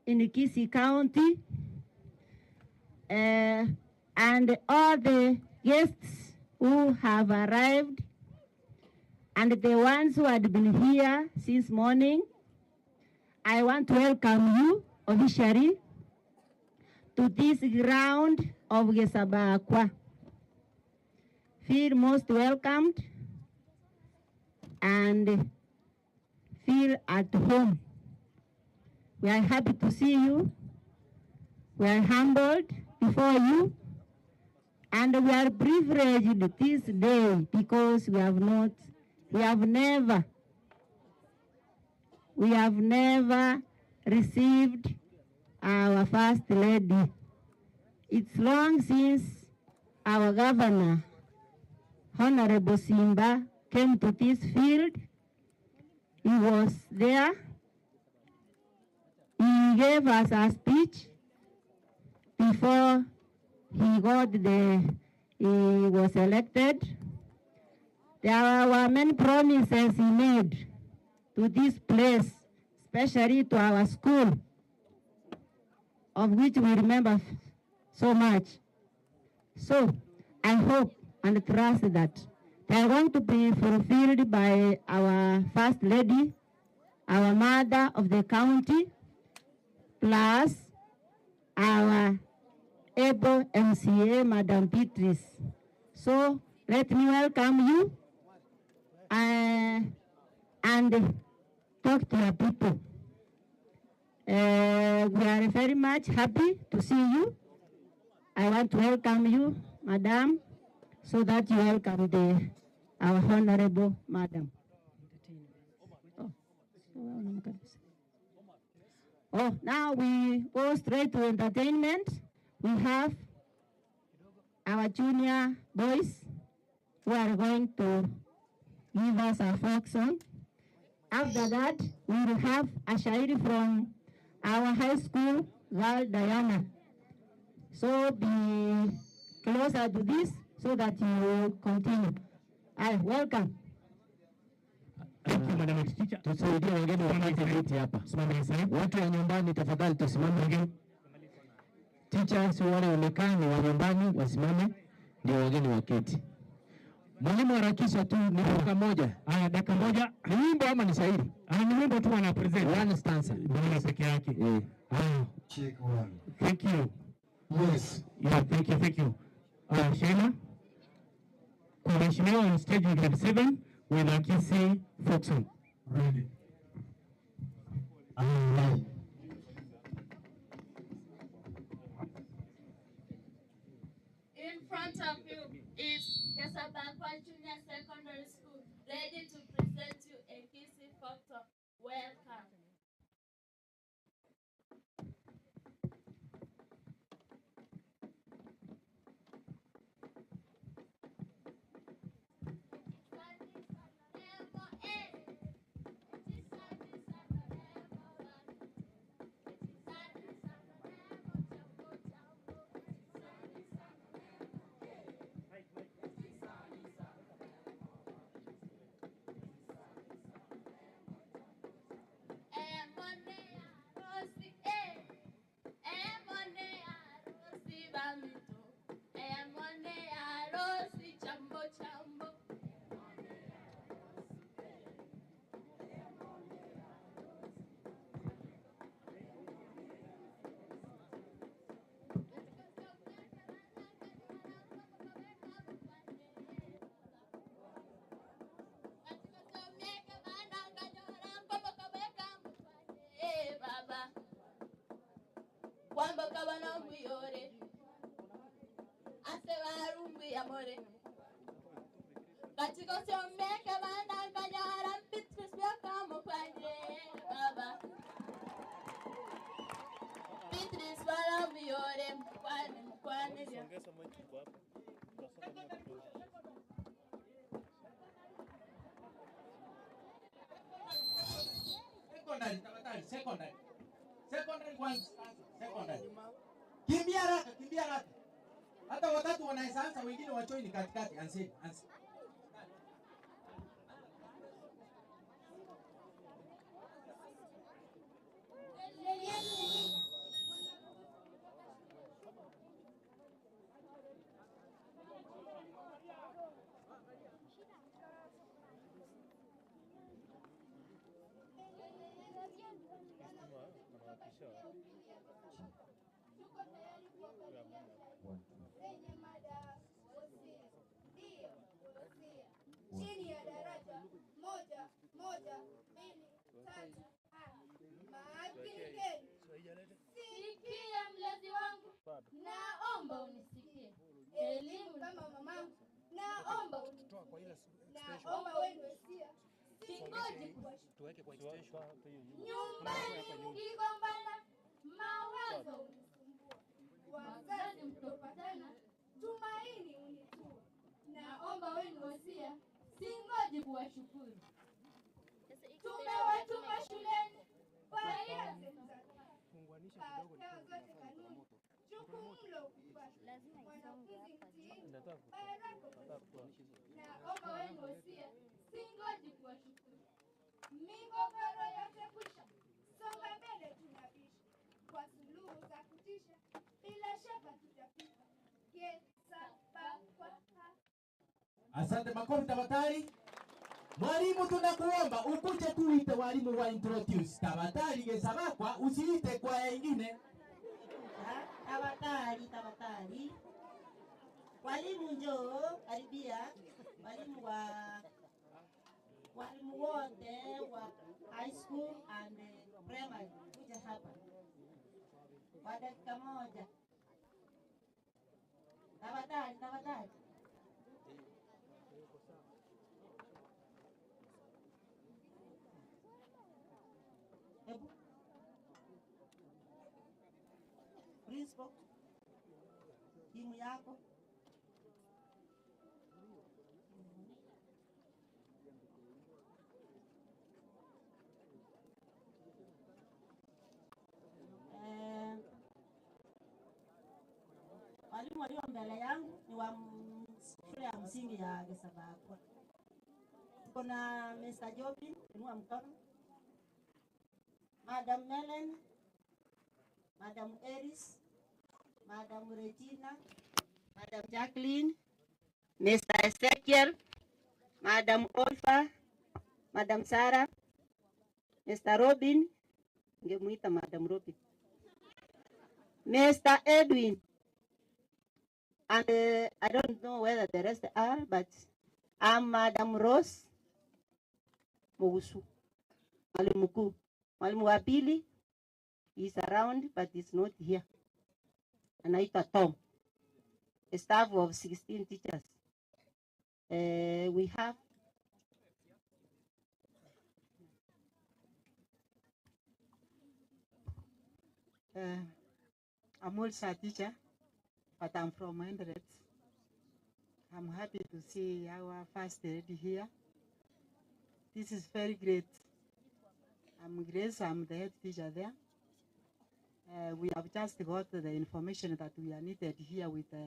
in Kisii County uh, and all the guests who have arrived and the ones who had been here since morning. I want to welcome you officially to this ground of Gesabakwa. Feel most welcomed and feel at home. We are happy to see you. We are humbled before you. And we are privileged this day because we have not, we have never, we have never received our first lady. It's long since our governor, Honorable Simba, came to this field. He was there. He gave us a speech before he got the, he was elected. There were many promises he made to this place, especially to our school, of which we remember so much. So I hope and trust that they are going to be fulfilled by our First Lady, our mother of the county, plus our able MCA, Madam Beatrice. So let me welcome you uh, and talk to your people. Uh, we are very much happy to see you. I want to welcome you, Madam, so that you welcome the, our honorable Madam. Oh, oh, now we go straight to entertainment. We have our junior boys who are going to give us a folk song. After that, we will have a shairi from our high school girl, Diana. So be closer to this so that you will continue. I welcome. Thank you, Madam Teacher. Tusaidie wageni wapate viti hapa. Watu wa nyumbani tafadhali tusimame. Teachers wale wamekaa ni wa nyumbani wasimame, ndio wageni waketi. Mwalimu harakisha tu, ni dakika moja. Haya, dakika moja. Ni wimbo ama ni shairi? Ah, ni wimbo tu wana present. One stanza. Bwana peke yake. Eh. Haya, Check one. thank you. Yes. Yeah, thank you, thank you. Sheila, kwa mheshimiwa on stage in grade 7 with a Kisii folk song. Ready. I'm live. In front of you is Kesabakwa Junior Secondary School, ready to present you a Kisii folk song. Welcome. Chambo chambo. Kwamboka banombuyore ase barumbuya more katika syomeke bandanganyara Beatrice byakamukwane baba Beatrice barambuyore mukwane mukwane Secondary, tafadhali, secondary. Secondary kwanza, secondary. Kimbia haraka, kimbia haraka. Hata watatu wanaweza anza, wengine wajoin katikati. Anzeni, anzeni. Ya Upili ya Gesabakwa. Tuko tayari kuwapatilia shairi lenye mada wosia. Ndiyo, wosia. Chini ya daraja moja moja mbili tatu. Makinikeni. Sikia mlezi wangu, naomba unisikie. Elimu kama mamangu, naomba unisikie. Naomba wenu wosia, Singoji kuwashukuru. Nyumbani mkigombana, mawazo unisumbua. Wazazi mtopatana, tumaini unitua. Naomba wenu wosia, singoji kuwashukuru. Tumewatuma shuleni wayaze mtaka zote kanuni, jukumu mlo mwanafunzi mtiini, baraka Naomba wenu wosia, singoji kuwashukuru. Migogoro yote kwisha, songa mbele tunabisha, kwa suluhu za kutisha, bila shaka tutafika. Gesabakwa. Asante, makofi tafadhali. Mwalimu, tunakuomba ukuje tuite walimu wa introduce. Tafadhali Gesabakwa, usiite kwaya ingine. Tafadhali, tafadhali. Walimu njoo karibia, walimu wa walimu wote wa high school and primary kuja hapa kwa dakika moja. Tafadhali, tafadhali. Hebu principal, timu yako. Eh, walimu walio mbele yangu ni wa shule ya msingi ya Gesabakwa. Tuko na Mr. Jobin, inua mkono. Madam Melen, Madam Eris, Madam Regina, Madam Jacqueline, Mr. Ezekiel, Madam Olfa, Madam Sarah, Mr. Robin, ningemuita Madam Robin, Mr. Edwin, and I don't know whether the rest are, but I'm Madam Rose Mugusu, mwalimu mkuu. Mwalimu wa pili is around but is not here. Anaitwa Tom. A staff of 16 teachers. We have I'm also a teacher, but I'm from Eldoret. I'm happy to see our first lady here. This is very great. I'm Grace, I'm the head teacher there. We have just got the information that we are needed here with the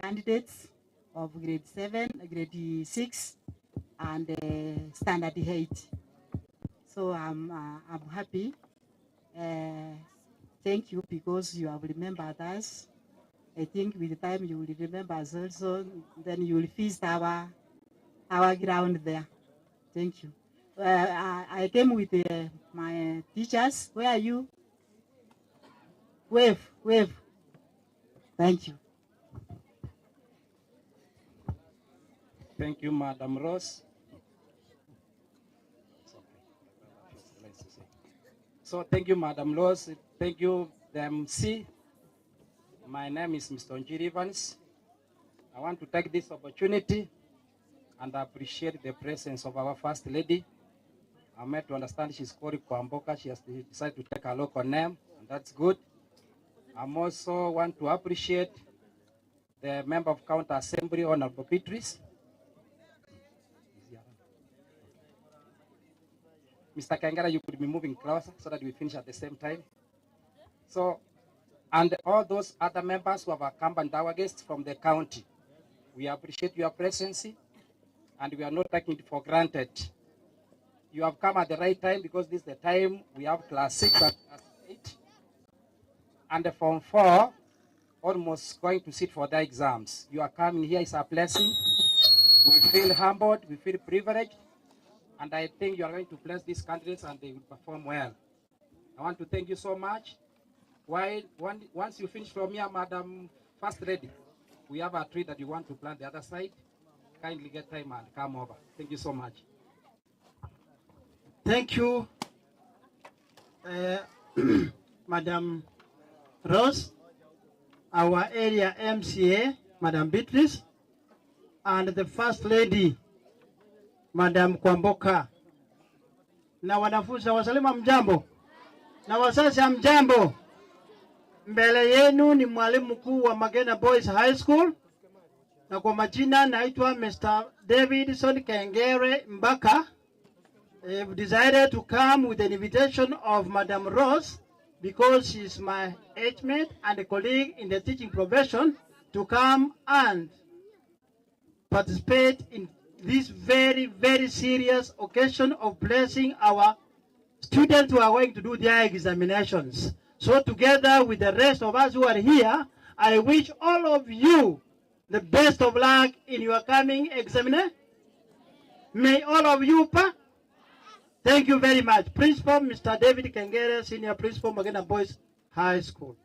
candidates of grade 7, grade 6, and standard 8. So I'm happy. Thank you because you have remembered us. I think with time you will remember us also, then you will feast our ground there. Thank you. I came with my teachers. Where are you? Wave, wave. Thank you. Thank you, Madam Rose. So thank you, Madam Rose. Thank you, the MC. My name is Mr. Onjiri Evans. I want to take this opportunity and appreciate the presence of our First Lady. I'm made to understand she's called Kwamboka. She has decided to take a local name, and that's good. I'm also want to appreciate the member of County Assembly, Honorable Beatrice. Mr. Kangara, you could be moving closer so that we finish at the same time. So, and all those other members who have accompanied our guests from the county, we appreciate your presence and we are not taking it for granted. You have come at the right time because this is the time we have class 6 and class 8 and the form 4 almost going to sit for their exams. You are coming here is a blessing. We feel humbled, we feel privileged, and I think you are going to bless these candidates and they will perform well. I want to thank you so much. While one, once you finish from here, Madam First Lady, we have a tree that you want to plant the other side. Kindly get time and come over. Thank you so much. Thank you, Madam Rose, our area MCA, Madam Beatrice, and the First Lady, Madam Kwamboka. Na wanafunzi wasalima mjambo, na wazazi hamjambo. Mbele yenu ni mwalimu mkuu wa Magena Boys High School, na kwa majina naitwa Mr. Davidson Kengere Mbaka. I've decided to come with an invitation of Madam Rose because she is my age mate and a colleague in the teaching profession to come and participate in this very, very serious occasion of blessing our students who are going to do their examinations. So together with the rest of us who are here, I wish all of you the best of luck in your coming examination. May all of you pass. Thank you very much. Principal Mr. David Kengere, Senior Principal, Magena Boys High School.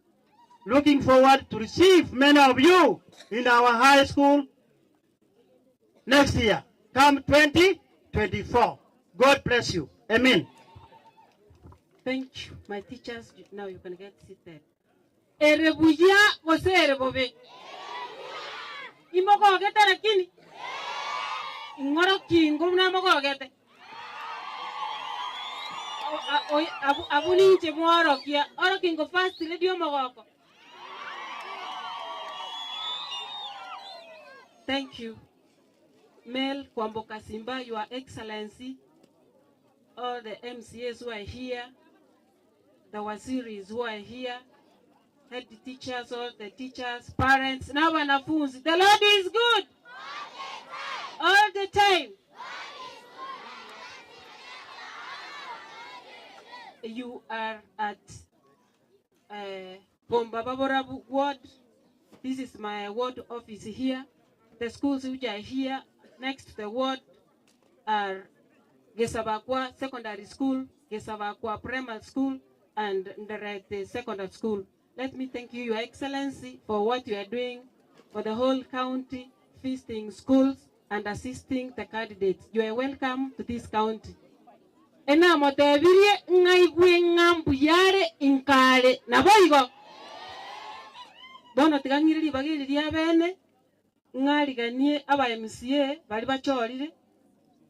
Looking forward to receive many of you in our high school next year, come 2024. God bless you. Amen. Thank you. My teachers, now you can get seated. Ere buya gose ere bobe? Imogogete lakini? Ing'oro kingo buna mogogete? Abu ninche mworokia. Oro kingo first lady omogoko. Thank you. Mel Kwamboka Simba, Your Excellency, all the MCAs who are here, the waziris who are here, head teachers, all the teachers, parents, na wanafunzi. The Lord is good all the time. You are at Bombababora Ward. This is my ward office here. The schools which are here next to the ward are Gesabakwa Secondary School, Gesabakwa Primary School, and Nderete Secondary School. Let me thank you, Your Excellency, for what you are doing for the whole county, feasting schools and assisting the candidates. You are welcome to this county. Ena motebirie ng'aigwe ng'ambu yare inkare naboigo. Bono tigang'ire ribaga ria bene ng'ariganie aba MCA bari bachorire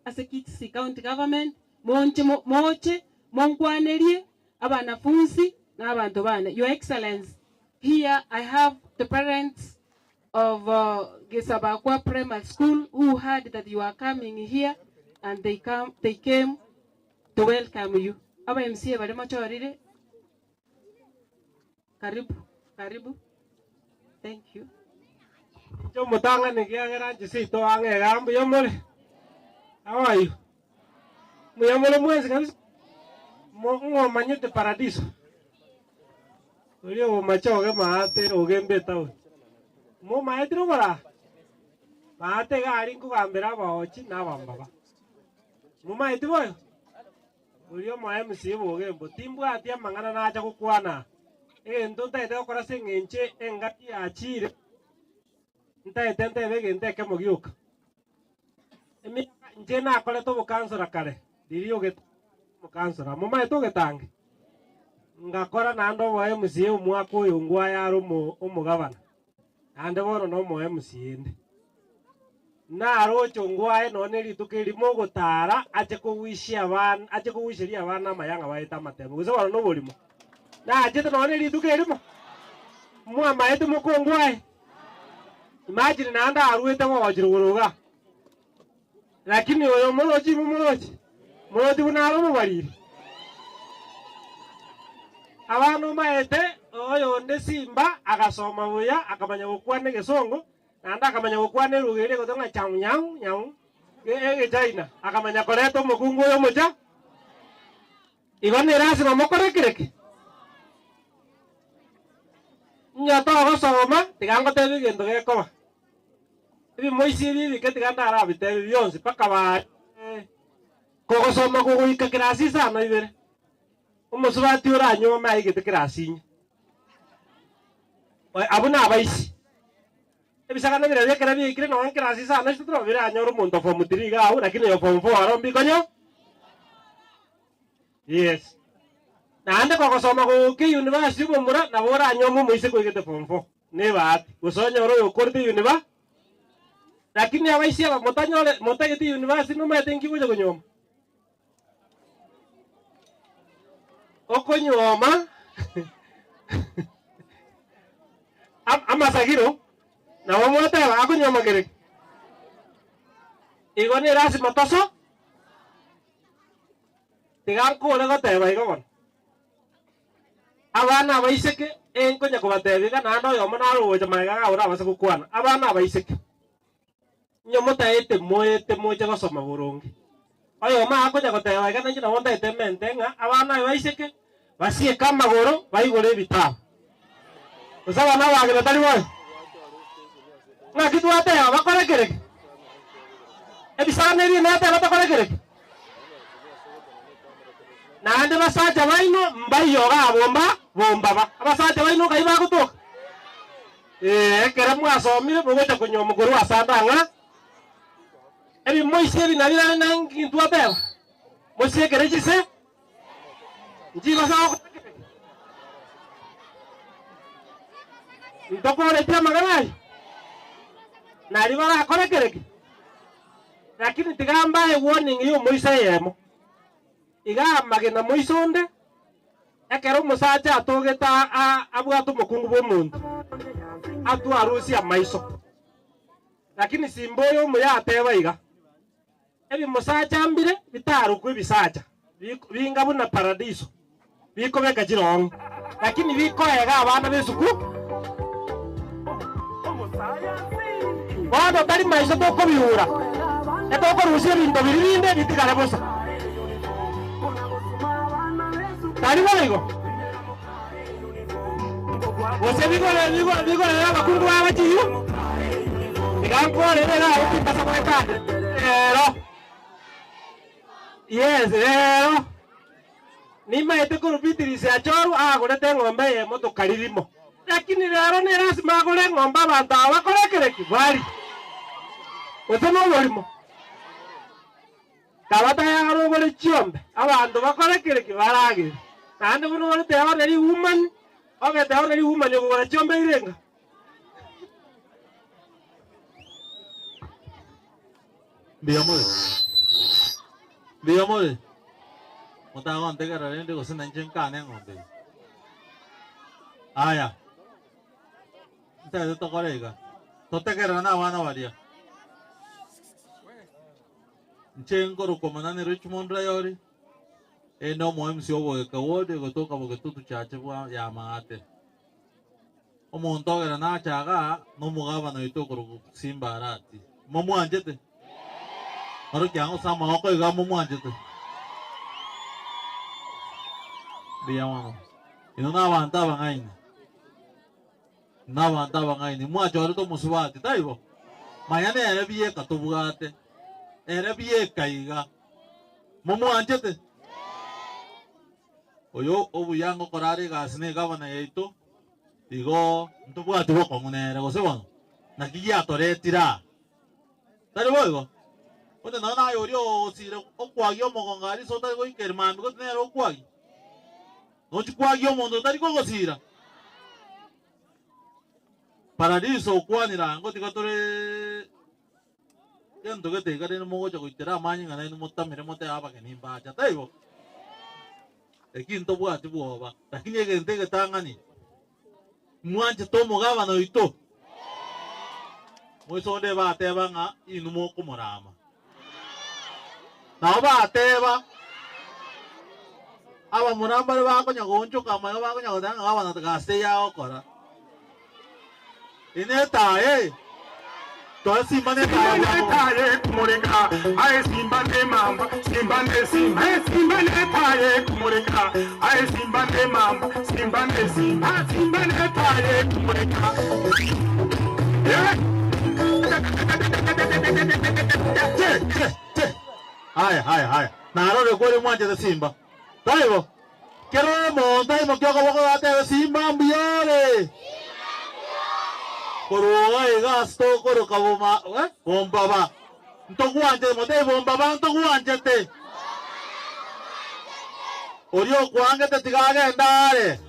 ase Kisii County Government monche moche monkwanerie abanafunzi na abantu bane. Your Excellency, here I have the parents of Gesabakwa Primary School who heard that you are coming here, and they came to welcome you. Aba MCA bari mochorire. Karibu, karibu. Thank you. Cho mutanga ni kia ngera jisi to ange gambu yomore. How are you? Muyamore mwezi kabisa. Mo manyete paradiso. Ulio machoge maate ogembe tau. Mo maetro bora. Maate gari nkugambira baochi na bambaba. Mo maete boyo. Ulio mae msibo ogembo timbwa atia mangana na acha kukwana. Egento ntaete gokora ase eng'encho engaki yachire ntaete ntebe egento ekemo gioka. Emiaka inche nakorete obokansora kare riria omokansora momaete ogetange ngakora naende obo MCA omwaka oyo ngwayare omogabana naende bono na omo MCA ende naroche ngwaye nonye rituko erimo ogotara ache kogwishia abana ache kogwisheria abana amayanga baete amatemo gose bono na oborimo nachete nonye rituko erimo mwamaete mokongwaye imagine naende arwete gogochire goroga lakini oyo morochi morochi morochi buna aro omobariri abana omaete oyo onde Simba agasoma buya akamanya gokwana egesongo naende akamanya gokwana eruga eria egote ng'a chau nyau nyau egechina akamanya koreta omokungu oyo omocha igo ni lazima mokorekereke nyota ogosoma tiga ngotebe egento gekoba ebimoisi ebi ebike tiga ndarabitebe bionsi mpaka ba kogosoma kogoika kirasi isano ibere. Omosubati oranyuome aigete kerasi inye. Abwo nabaisi. Ebisagane biria ekero biaikire nonya nkerasi isano isato nabo biranyore omonto form three iga agwo lakini oyo form four aro mbikonyo. Yes. Naende kogosoma goika university omomura nabo oranyuome omoiseke oigete form four. Nebahati gose onyore oyokorete univa lakini abaisia aba motanyore motagete university nomanyete nki gocha konyuoma? Okonyuoma amasagiro nabo mwateba akonyuoma kere ki? Igo ne lasima toso tiga nkore goteba igo bono. Abana abaiseke, enkonya kobatebia iga naende oyomo nare ogocha magega iga orabase gokwana, Abana abaiseke, inwe motaete moete moche gosoma boronge. Oyomo akonya goteba iga nainche nabo ntaete emente ng'a abana abaiseke basieke amagoro baigore ebitabu. Gose abana abageni tari bobe? Ng'aki twateba bakore kere ki? Ebisagane ebi nateba tokore kere ki? Naende basacha baino mbaiyo iga bomba bombaba. Abasacha baino ngai bagotoka? Ee, ekero mwasomire mogocha konywa korwa ase ande ang'a. Ebimoisia ebi nabio nare nainki ntwateba? Mosiekere chise nchigosa gokora kere ki? Ntokoretie amang'ana ayio? Nario barakore kere ki? Lakini tiga mbae warning y'omoiso eyemo. Iga amagena moiso onde, ekero omosacha atogete abwate omokungu bw'omonto, atwarusie amaiso. Lakini simba oyo omuya ateba iga, Ebimosacha mbire bitarokwa ebisacha, binga buna paradiso, bikobeka chirong'i, lakini bikoega abana b'esuku. Bono tari maiso tokobiura, etokorusia ebinto biria binde bitigare bosa. Tari boigo? Gose bigorere abakungu babo chiyu? Tiga nkorere iga agwo timbasa goetania rero. Yes, rero nimaete korwa Beatrice Achoru agorete eng'ombe eyemo tokaririmo. Lakini rero ne lasima agore eng'ombe abanto aba bakore ekere ki? Bari. Gose noborimo? Kaba tayare ogore chiombe, abanto bakore kere ki? Baragere. Naende buna oreteba neri woman, ogeteba neri woman okogora chiombe irenga. Mbuya more? Mbuya more? Motagontegerera rende gose nainche nkane eng'ombe eye. Aya, ntagete tokore iga, totegererane abana baria. Inche nkorokwa Omonene Richmond Rayori, inde omo MC oboeka ward egotoka Bogetutu Church bwa ya Maate. Omonto ogera nache igaa nomogabana oito okorokwa Simba Arati. Momwanchete? Orokia ang'o ase amagoko iga momwanchete? Mbuya mono. Inwe nabanto abang'aini. Nabanto abang'aini, mwachorete omosubati, taibo? Manya nere bieka tobwate, ere bieka iga. Momwanchete? Oyo obuya ngokora are egasi na egavana yaito, igo ntobwati bokong'u nere, gose bono? Naki giatoretire aa? Tari boigo? Onye nonya naye oria ogosire okwagia omogongo aria ase otari goika ere mambia gose nere okwagia. Nochi kwagia omonto otari kogosira. Paradiso okwanire ango tiga tore gento gete iga rende mogocha goitera amanyinga nainwe motamere motebe abageni mbacha taibo? Eki ntobwati bwoba lakini egento egetang'ani mwanchete omogabana oito moise onde bateba ng'a inwe mokomorama. Nabo bateba, Abamura mbare bakonya goonchoka amaiga bakonya goteba ng'a gavana gasi teiyo agokora. Eye netaya eye. Toe simba netaya Simba bwango. netaya ekumureka aye simba nemamba simba ne simba eh, simba netaya ekumureka aye simba nemamba simba ne simba simba netaya ekumureka eh. Che, che, che. Haya, haya, haya. Narore kweri mwanchete simba. Taibo. Kera omonto aimokie okoboko gatebe, Simba mbuya ore! Korwa iga iga ase tokoroka boma eh, bombaba, ntogwanchete, motebie bombaba ntogwanchete. Oria okwangete tiga agende are.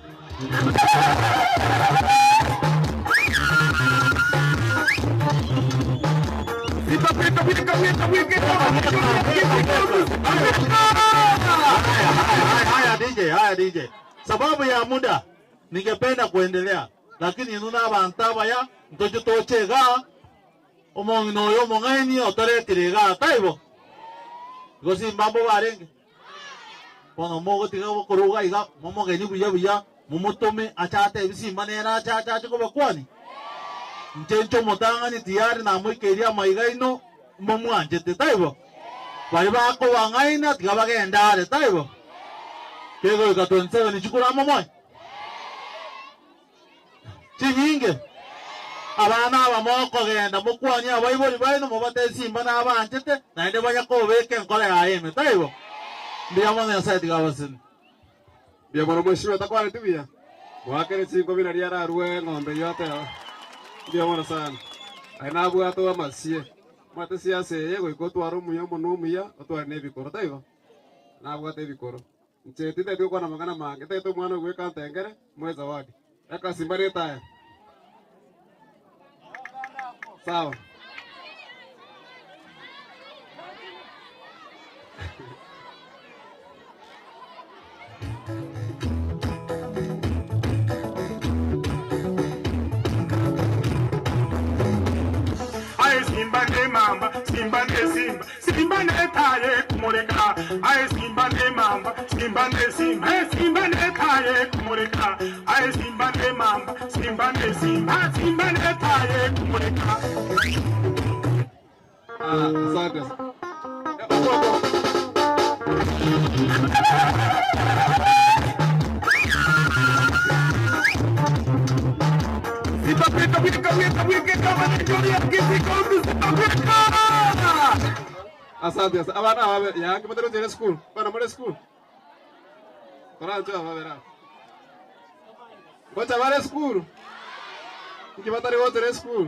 Haya DJ, haya DJ. Sababu ya muda ningependa kuendelea lakini inwe na abanto abaya ntoche toche igaa omong'ina oyo omong'aini otoretire igaa taibo? Igo simba mbobe arenge? Bono mogotiga gokoruga iga momogeni buya buya momotome ache atebi simba nere ache ache ache kobakwani? Inche inche omotang'ani tiyari namoikeirie amaiga aino momwanchete, taibo? Baria bakobang'aina tiga bagende are, taibo? Kegoika 27 chikura amo moe chinyinge. Abana aba mokogenda mokwanie abaibori baino mobatebie simba nabanchete naende banya kobeka enkoro yaye ime, taibo? Mbuya mono Nyasaye tiga abasesenie. Mbuya mono mheshimiwa takwaneti buya? Moakere chinkobi naria ararue eng'ombe eyio ateba. Mbuya mono sana. Aye nabwate amasie. Omanyete siasa eye goika otware omuya omonwa omuya otware na ebikoro taibo? Nabwate ebikoro. Inche tintagete gokwana amang'ana amange, ntagete omwana oyo bweka ntengere, moe zawadi. Ekasimba na etaya. Sawa. Aye simba ne mamba, simba ne simba, simba ne taye kumureka. Aye simba ne mamba, simba ne simba, eh, simba ne taye kumureka. Aye simba ne mamba, simba ne simba, simba ne taye kumureka. Ah, asante. Simba wika wika wika wika kama ni Julia Kisi Kondu Simba wika. Asante asante. Abana aba yange batari tere school. Bana muri school. Torancho aba bera. Gocha bare school. Iki batari gotere school.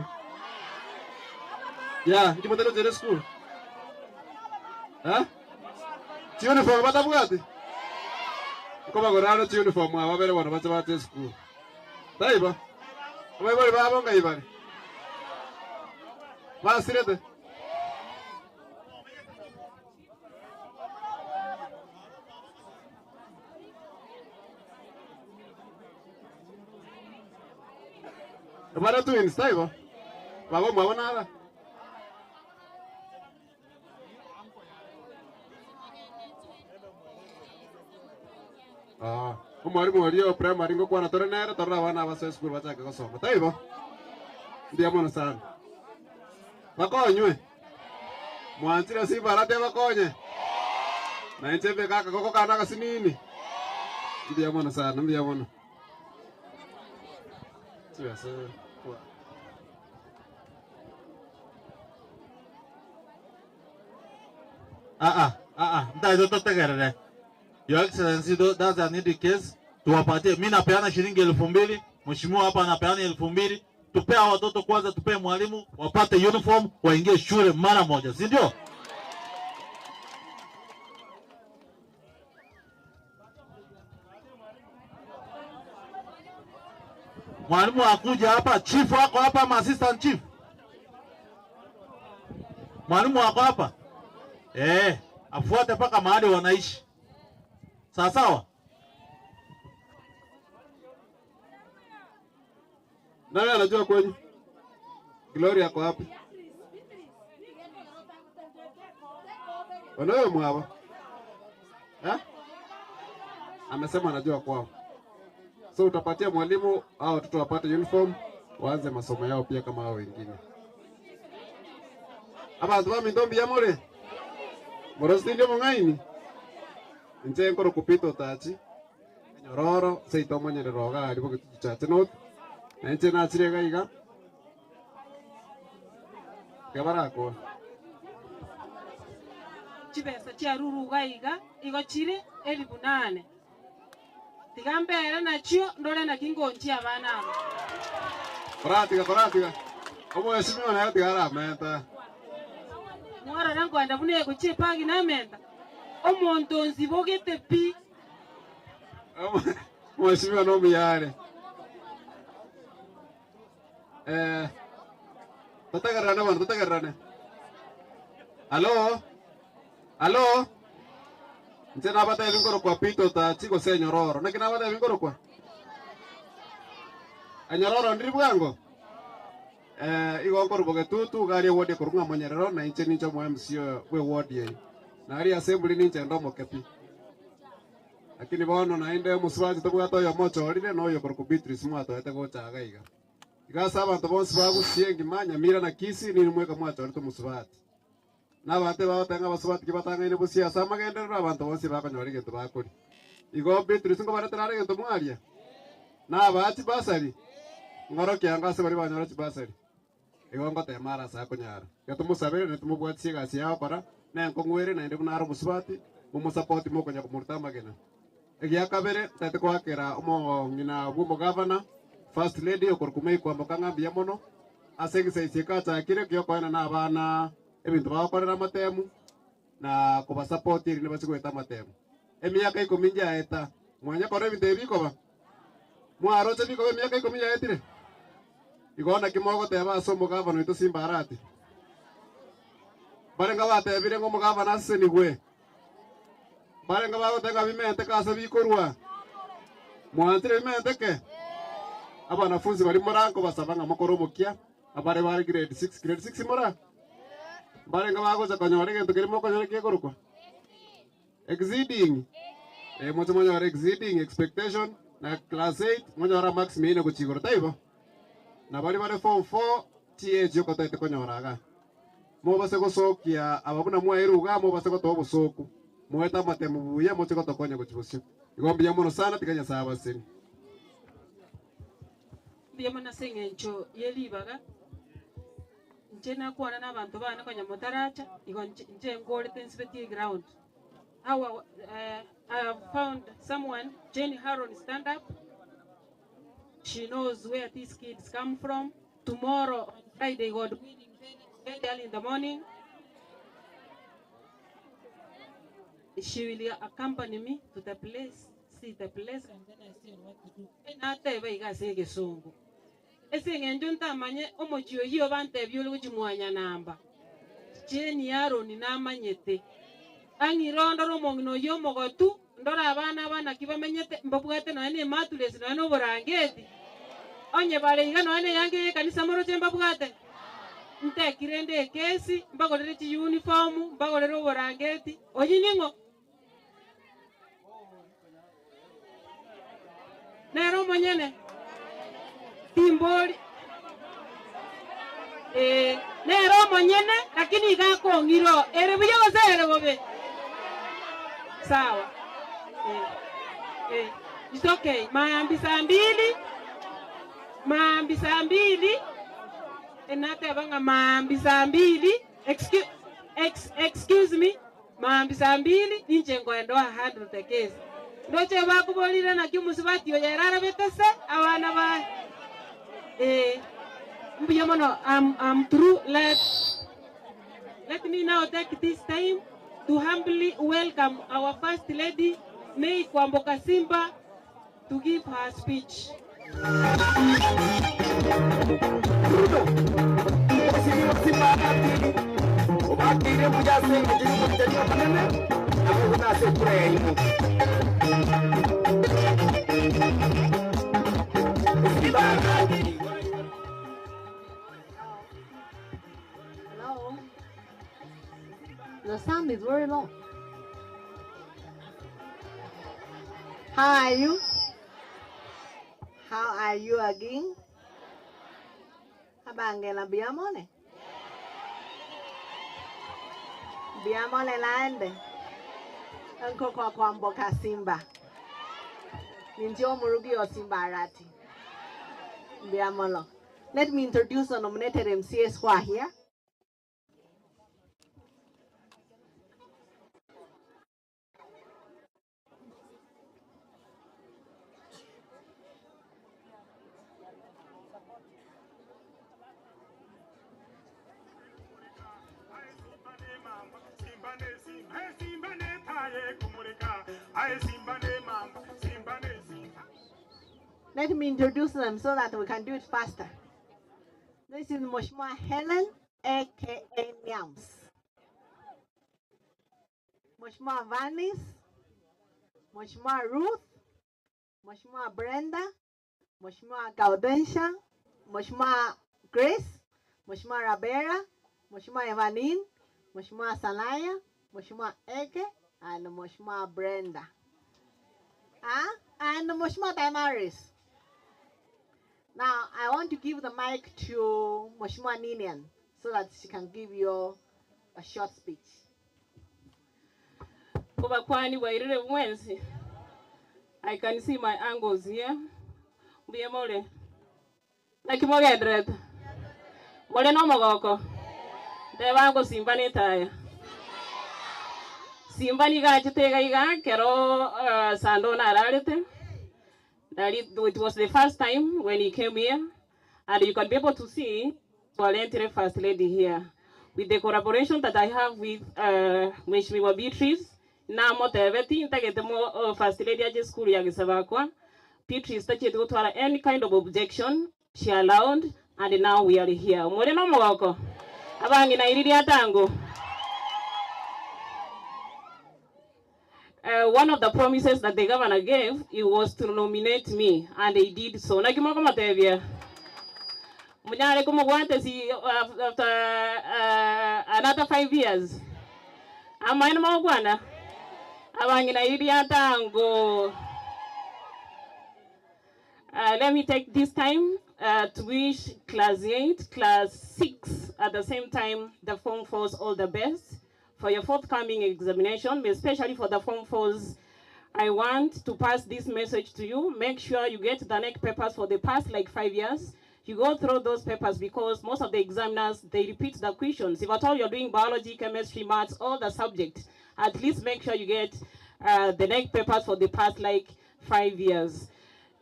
Ya, iki batari gotere school. Ha? Chi uniform batabwati? Ko bagorano chi uniform aba bere bono bache bate school. Taiba. Abaibori babo ngai bare. Basirete. Bara twins taibo. Babo mwabo nara. Ah, omwarimu oria o primary ngokwana tore nere torora abana abase esukuru bachake gosoma taibo. Mbuya mono sana. Bakonywe. Mwanchire simba arate bakonye. Na inche mbe kaka goko kana gasinini. Mbuya mono sana, mbuya mono. Chibesa. Ah ah, ah ah, ntaito totegerere. Your Excellency, that's an case. Tuwapatie. Mimi napeana shilingi 2000, mheshimiwa hapa anapeana 2000. Tupee hawa watoto kwanza, tupee mwalimu wapate uniform waingie shule mara moja, si ndio? Mwalimu akuja hapa, chief wako hapa ama assistant chief? Mwalimu wako hapa? Afuate mpaka mahali wanaishi. Sawa sawa? Nani anajua kwenyu? Gloria ako wapi? Wanawe mwaba? Eh? Amesema anajua kwao. So utapatia mwalimu au watoto wapate uniform waanze masomo yao pia kama hao wengine. Abantu ba mindombi ya more. Morosi ndio mung'aini. Nche nkoro kupita otachi. Nyororo seito monyerero ga ari bogitutu chache not. Na nche nachire gaiga. Kebarako. Chibesa chia ruru gaiga igo chire 8,000. Tiga mbere nachio ndore naki ngonchia abana aba. Koratiga koratiga omweshimiwa nere tiga aramenta. Mwarora nkoenda buna egochia epagi namenta, omonto onsibogete pi. Omweshimiwa nomuya are. Eh, totegererane bono totegererane. Halo? Halo? Inche nabatebi nkorokwa Peter Otachi gose Enyororo. Naki nabatebi nkorokwa? Enyororo ndiri bwango? Eh, igo nkorwa Bogetutu, iga aria eward ekorwa ng'a Monyerero, na inche ninche omo MC bwe eward eye. Na aria assembly ninche inde omoke pi. Lakini bono naende omosubati tobwate oyomo ochorire, na oyo okorokwa Beatrice mwatoete gocha iga iga. Iga ase abanto bonsi ba Gusii engima, Nyamira na Kisii, ninwe mweka mwachorete omosubati. Na abanto ebagoteba ng'a abasubati ki batang'aine bosio ase amagenderero, abanto bonsi bakonyora egento bakoria. Igo Beatrice nkobaretera are egento mwaria? Nabaa chibasari? Ng'orokia ango ase baria banyora chibasari. Igo ngotema are ase akonyara. Iga tomosabere naende tomobwatisie egasi yaye agokora, nenkong'u ere naende buna are omosubati, momosapoti mokonya komoruta amagena. Egia kabere, ntagete koakera omong'ina bw'omogavana, First Lady, okorokwa May Kwamboka ng'a mbuya mono, ase egesaisi eke achakire gi'okoenana abana ebinto bagokorera amatemu, na kobasapoti erinde bache goeta amatemu. Emiaka ikomi njaeta, mwanya korora ebinto ebi bikoba? Mwaroche bikoba emiaka ikomi yaetire? Igo naki mogoteba ase omogavana oito Simba Arati? Barenge batebire ng'a omogavana asesenigwe? Mbarenge bagoteba ng'a bimenteke ase bikorwa? Mwanchire bimenteke? Abanafunsi baria mora nkobasaba ng'a mokore omokia, abare bare grade six, grade six mora? Mbarenge bagocha konyora egento keria mokonyora kekorokwa exceeding? Eh, moche monyore exceeding expectation na class eight monyore amarks mia ine gochia igoro, taibo? Na baria bare form four, chiage okotaete konyora igaa. Mobase gosokia aba buna mwaeirwe igaa, mobase gotoa obosooku, moete amatemo buya, moche gotokonya gochia bosio. Igo mbuya mono sana, tiga Nyasae abasenie. Mbuya mono ase eng'encho ye ribaga, inche nakwana na abanto bane konya motaracha, igo inche inche nkorete nsibetie eground. Our I have found someone, Jane Haron stand up, she knows where these kids come from. Tomorrow on Friday, God willing, very, very early in the morning, she will accompany me to the place, see the place, and then I see what to do. Nateba iga ase egesongo. Ase eng'encho ntamanye omochie oyio bantebia ore gochia mwanyanamba. Jane Aaron namanyete. Ang'ire ondore omong'ina oyio omogotu, ndore abana aba naki bamenyete, mbabwate nonya na emattress nonya na oborangeti. Onye bare iga nonya na eyanga eye ekanisa moroche mbabwate? Nteki rende ekesi, mbagorere chiuniform, mbagorere oborangeti, oyio ning'o? Nere omonyene? Timbori ee, nere omonyene, lakini iga akong'ira oo. Ere buya gose ere bobe? Sawa. Eh, eh, it's okay. Maambi saa mbili, maambi saa mbili, enateba ng'a maambi saa mbili, excuse, ex, excuse me, Maambia saa mbili ninche nkoenda oa handle the case. Ndoche bakoborire naki omosubati oyo ere arabete se abana baye. Eh, mbuya mono I'm, I'm through. Let, let me now take this time to humbly welcome our First Lady May Kwamboka Simba to give her speech. Obakeire mbuya ase engencho y'omoritani omonene, naboigo nase ekura yaino. Hello. The sound is very low. How are you? How are you again? Abangela mbuya more? Mbuya more naende? Nkoko Kwamboka Simba. Ninche omorugi o Simba Arati. Mbuya mono. Let me introduce the nominated MCAs who are here. Let me introduce them so that we can do it faster. This is Mheshimiwa Helen, aka Nyams. Mheshimiwa Vanis, Mheshimiwa Ruth, Mheshimiwa Brenda, Mheshimiwa Gaudensha, Mheshimiwa Grace, Mheshimiwa Rabera, Mheshimiwa Evanine, Mheshimiwa Salaya, Mheshimiwa Eke, and Mheshimiwa Brenda. Ah, and Mheshimiwa Damaris. Now, I want to give the mic to Mheshimiwa Ninian so that she can give you a short speech. Kubakwani bwairire mwenzi. I can see my uncles here. Mbuye more. Naki mogenderete. More no mogoko. Ndeba Simba nitaya. Simba nigachete iga iga kero sando nararete. That it was the first time when he came here, and you can be able to see Twalentire First Lady here. With the collaboration that I have with Mheshimiwa Beatrice, na motebeti ntagete mo First Lady aje school ya Gisabakwa. Beatrice tachete gutwara any kind of objection, she allowed, and now we are here. Mwere no mogoko. Abangi na iriri atango. One of the promises that the governor gave, it was to nominate me, and he did so. Nakimoko matebia. Munyare kumugwate si after another 5 years. Amaina magwana. Abangi na iriri atango. Let me take this time to wish class 8, class 6, at the same time, the Form 4s all the best for your forthcoming examination, especially for the Form 4s. I want to pass this message to you. Make sure you get the KNEC papers for the past like 5 years. You go through those papers because most of the examiners, they repeat the questions. If at all you're doing biology, chemistry, maths, all the subjects, at least make sure you get the KNEC papers for the past like 5 years.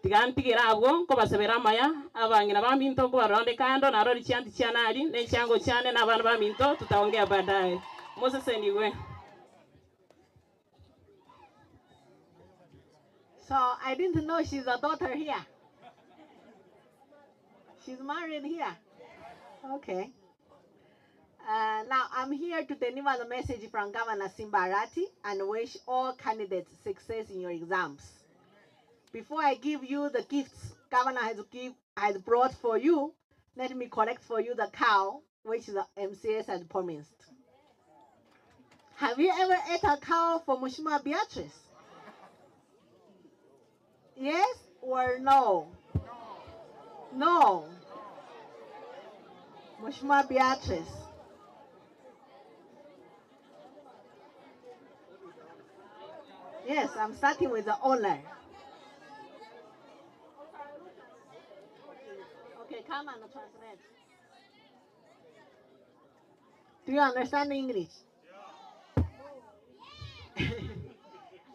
Tigantigira abwo nkobasebera amaya abang'ina ba minto nkobaronde kando narori chianti chianari nechiango chiane na abana ba minto tutaongea baadaye. Moses anyway. So I didn't know she's a daughter here. She's married here. Okay. Now I'm here to deliver the message from Governor Simba Arati and wish all candidates success in your exams. Before I give you the gifts Governor has brought for you, let me collect for you the cow which the MCS has promised. Have you ever ate a cow for Mheshimiwa Beatrice? Yes or no? No. Mheshimiwa Beatrice. Yes, I'm starting with the owner. Okay, come and translate. Do you understand English?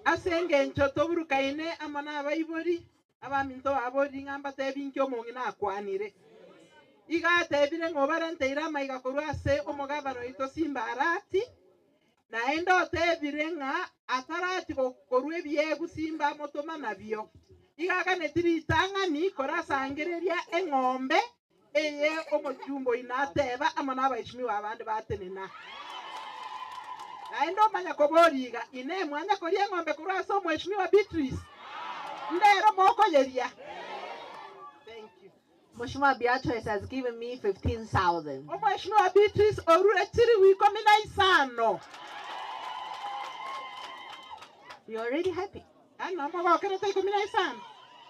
Asenge ncho toburukaine amana abaibori abaminto abori ng'amba tebinki omong'ina akwanire iga tebire ng'obarenteire amaiga korwa ase omogabano oito Simba Arati naende otebire ng'a atarati korwa ebiegu Simba motoma nabio iga aganeti ritang'ani korasangereria eng'ombe eye omochumbo inateba amo na abaishimiwa abande batenena naende omanya koboriga ine mwanya koria eng'ombe korwa ase omweshimiwa Beatrice ndero mokoyeria. Thank you. Mheshimiwa Beatrice has given me 15,000. Omweshimiwa Beatrice orure chiri wikomi na isano. You already happy? Ano mogokerete ikumi na isano.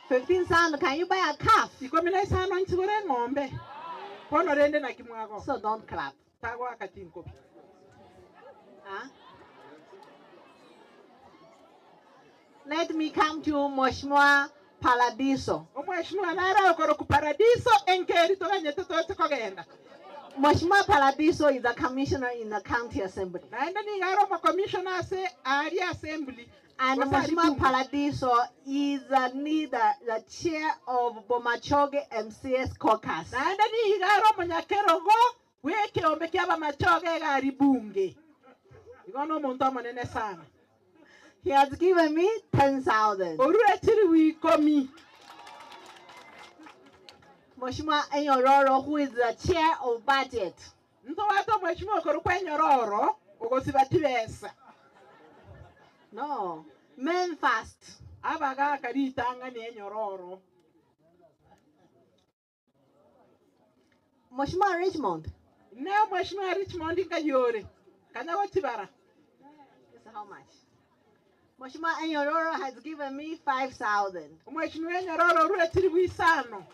15,000, can you buy a calf? Ikumi na isano nchigure ng'ombe. Kono rende na kimwago. So don't clap. Tago akatinkopi. Huh? Let me come to Mheshimiwa Paradiso. Omweshimiwa nara okoro ku Paradiso enkeri toganyete toche kogenda. Mheshimiwa Paradiso is a commissioner in the county assembly. Naenda ni garo mo commissioner ase ari assembly. And Wasa Mheshimiwa ari bunge. Paradiso is the leader, the chair of Bomachoge MCS caucus. Naenda ni garo munyakerogo weke ombe kia Bomachoge gari bunge. Igono omonto omonene sana. He has given me 10,000. Orure chiri wikomi. Mheshimiwa Enyororo, who is the chair of budget. Ntobwate omweshimiwa okorokwa Enyororo, ogosiba chibesa. No, men first. Abagaka ritang'ani Enyororo. Mheshimiwa Richmond. Ne Mheshimiwa Richmond nkayore. Kanya gochibara. This is how much? Mheshimiwa Enyororo has given me 5,000. Mheshimiwa Enyororo orure chiribu isano.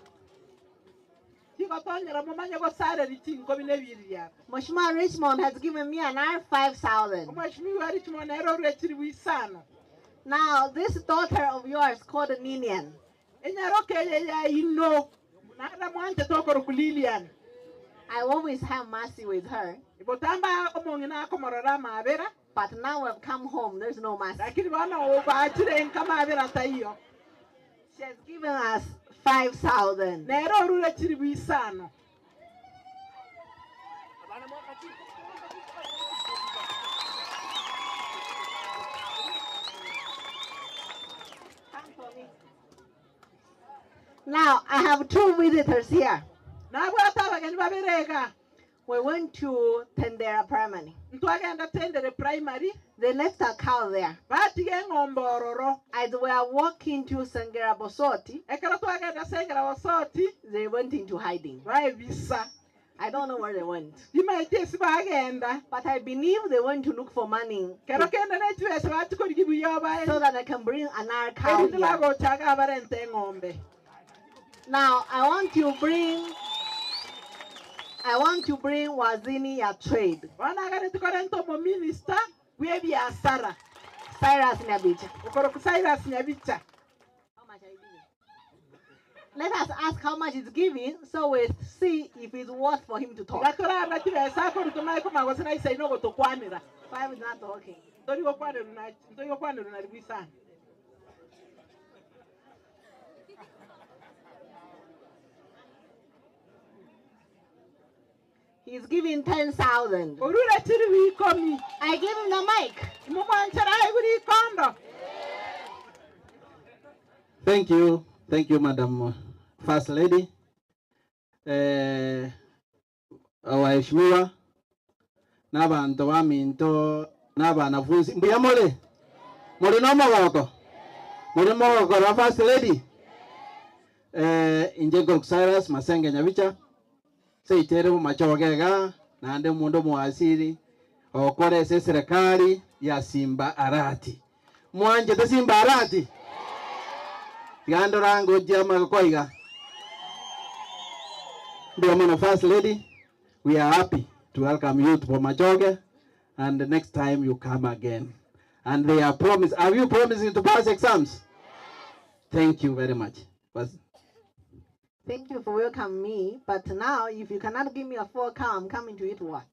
Chigotonyera mumanye gosareri chinkobi n'ebiri byabo. Mheshimiwa Richmond has given me another 5,000. Mheshimiwa Richmond ero orure chiribu isano. Now, this daughter of yours called Ninian. Enyaroke eye ya ino. Nara mwanje tokoro Lilian. I always have mercy with her. Ibotamba omong'ina akomorora amabera. But now we've come home, there's no mercy. Lakini bana obachire nkamabera taiyo. She has given us 5,000. Nero orure chiribu isano. Now, I have two visitors here. Nabwate abageni baberega. We went to Tendera Primary. Ntwagenda Tendere Primary. They left a cow there. Batiga eng'ombe ororo. As we are walking to Sengera Bosoti, Ekero twagenda Sengera Bosoti, they went into hiding. Baebisa. I don't know where they went. Dimaete ase bagenda. But I believe they went to look for money Kero kende nechibesa bachikorigia buya bae. so that I can bring another cow Erinde here. bagochaga abarente eng'ombe. Now I want to bring I want to bring Wazini ya trade. Bono tukorente omominister bwa ebiasara. Cyrus Nyabicha. Okoroku Cyrus Nyabicha. Let us ask how much he's giving so we see if it's worth for him to talk. Gatorara chibesa akoruta mae komagosera isaino ogotokwanera. Five is not talking. Ntori gokwanerwa na ntori gokwanerwa na ribisana. He's giving 10,000. Orure chiribu ikomi. I gave him the mic. Mumwanchera aigure ikondo. Thank you. Thank you, Madam First Lady. Eh, waheshimiwa n'abantu baminto n'abanafunzi mbuya muli muli n'omogoko muli mogoko rwa First Lady eh, inje Ngorok Cyrus Masenge Nyabicha seitere bumachogega nande omundu omuasiri okora ase eserikali ya Simba Arati mwanjete Simba Arati tiga ngojia magokoiga Ndio mono First Lady, we are happy to welcome you to Bomachoge and the next time you come again. And they are promised. Are you promising to pass exams? Thank you very much. Was Thank you for welcoming me. But now, if you cannot give me a full cow, I'm coming to eat what?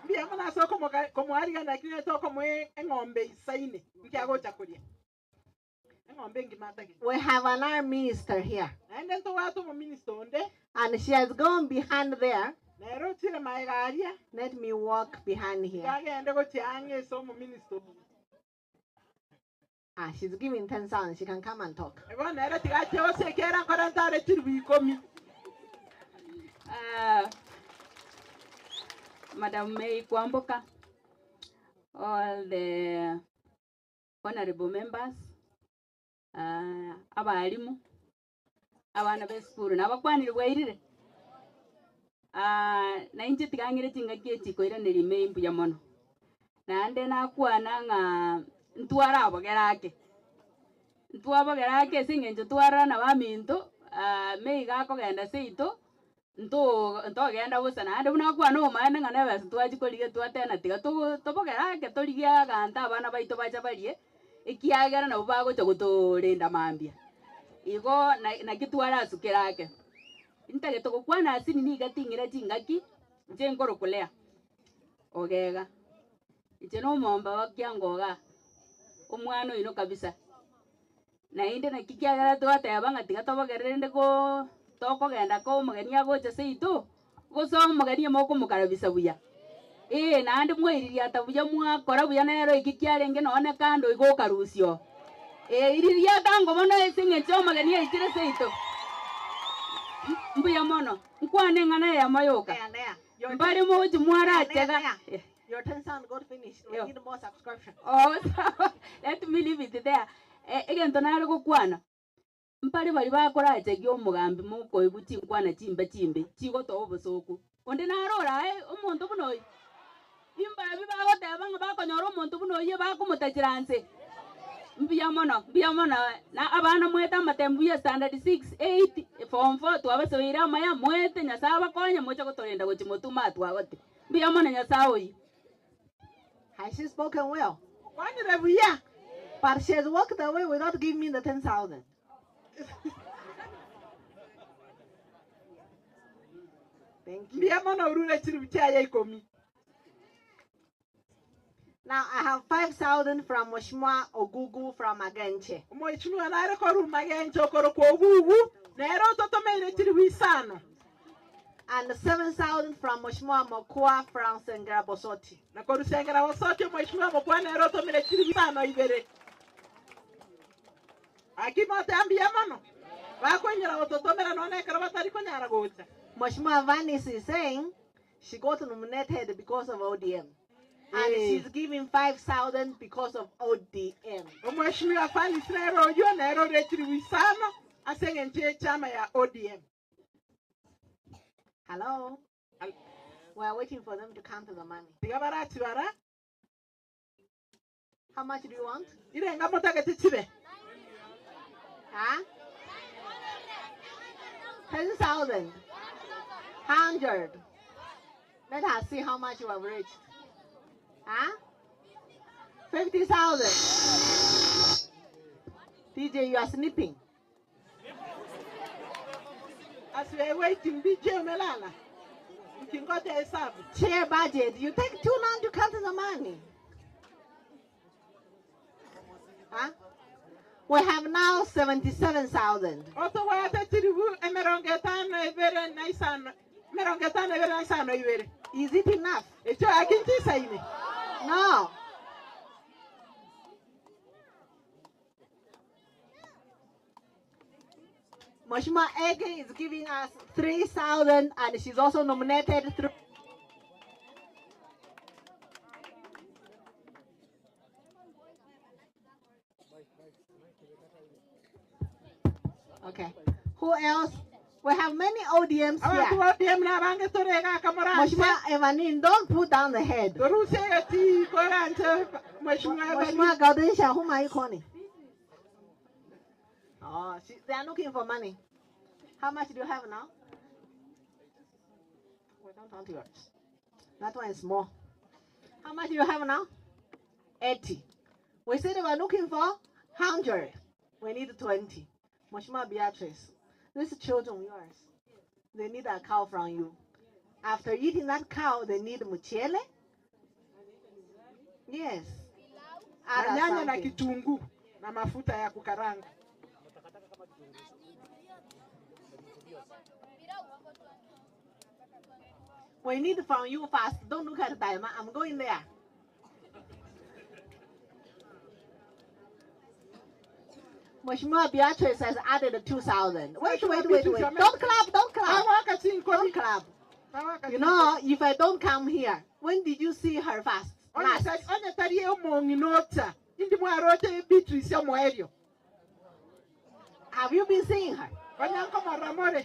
Mbuya mono ase okomoariga lakini tokomoa eng'ombe isaine nkiagocha koria. Eng'ombe engima atagete. We have another minister here. Naende ntobwate omominister onde. And she has gone behind there. Nero ochire maega aria. Let me walk behind here. Yagende gochia ang'e ase omominister oyo. Ah, she's giving 10,000. She can come and talk. Ebo nere tiga ose ekera nkorente are chiribu ikomi. Madam May Kwamboka, all the honorable members, abalimu, abana be school nabakwanire bwairire. Nainche tigang'ire ching'aki echi koiraneria May mbuya mono. Naende nakwana ng'a ntwara abogera ake. Ntwabogera ake ase eng'encho twarora na baminto, May gakogenda seito, ntogenda bosa naende buna akwana omaene ng'a nebesa twachikorigia twatena tiga tobogera ake torigie agante abana baito bacha barie, ekiagera nabo bagocha gotorenda mambia. Igo naki twarasukera ake. Ntagete gokwana ase nini iga ting'ira ching'aki, inche nkorokolea ogega. Inche na omomba wa kiango iga, omwana oino kabisa. Naende naki kiagera twateba ng'a tiga tobogerere ko tokogenda ko omogeni agocha seito, gose omogeni mokomokarabisa buya. Naende mwairiria ata buya mwakora buya nero eki kiarenge nonye kando igo okarusio. Iriria ata ngobo na ase eng'encho omogeni aichire seito. Mbuya mono, nkwane eng'ana eyemo yoka. Mbare mogochi mwarachega. Your 10,000 got finished. We Yo. need more subscription. Oh, sawa. Let me leave it there. Eh, egento nare gokwana, mpare baria bakorachegia omogambi mokoigwa chinkwana chimbe chimbe, chigotoa obosoku. Onde naro orae omonto buna oyo? Imbabi bagoteba ng'a bakonyora omonto buna oyio bakomotachera nse. Mbuya mono, mbuya mono, na abana mwete amatemu buya standard 6, 8, form 4 twabasoeire amaya, mwete Nyasaye abakonye moche gotorenda gochia motuma atwagote. Mbuya mono Nyasaye oyio. Has she spoken well? Okwanire buya. But she has walked away without giving me the 10,000. Thank you. Mbuya mono orure chiribu chiaye ikomi. Now I have 5,000 from Mheshimiwa Ogugu from Magenche. Mheshimiwa nare korwa Magenche okorokwa Ogugu, nere ototomeire chiribu isano. And 7,000 from Mheshimiwa Mokua from Sengera Bosoti. Na korwa Sengera Bosoti Mheshimiwa Mokua nere otomire chiribu isano ibere. Aki mote mbuya mono. Bakonyera gototomera nonye ekero batari konyara gocha. Mheshimiwa Vanis is saying she got nominated because of ODM. And Eh. she's giving 5,000 because of ODM. Mheshimiwa Vanis nere oyio nere ore chiribu isano ase eng'encho ya echama ya ODM. Hello? We are waiting for them to count the money. Tiga barachibara. How much do you want? Irenga motagete chibe. Huh? 10,000. 100. Let us see how much you have reached. Huh? 50,000. DJ, you are sleeping. As we are waiting, DJ umelala. Ukingoja hesabu. Chair budget. You take too long to count the money. Huh? We have now 77,000. Otobwate chiribu emirongo etano ebere na isano. Emirongo etano ebere na isano ibere. Is it enough? Ekyo akinchisaine. No. Mheshimiwa Ege is giving us 3,000 and she's also nominated through. Okay. Who else? We have many ODMs Abantu here. ba ODM nabange torega akamoranche. Mheshimiwa Evanine, don't put down the head. Torusega ti koranche Mheshimiwa Mheshimiwa Gaudensha, whom are you calling? Oh, she, they are looking for money. How much do you have now? We don't want yours. That one is small. How much do you have now? 80. We said we were looking for 100. We need 20. Mheshimiwa Beatrice, these children yours, they need a cow from you. After eating that cow, they need mchele. Yes. Na Add nyanya na something. kitunguu na mafuta ya kukaranga. We need from you fast. Don't look at Daima. I'm going there. Mheshimiwa Beatrice has added 2,000. Wait, wait, wait, wait. Don't clap, don't clap. Don't clap. You know, if I don't come here, when did you see her fast? Onye Last. tari- onye tari omong'ina indi mwaroche Beatrice omoerio. Have you been seeing her? Onye nkomora more.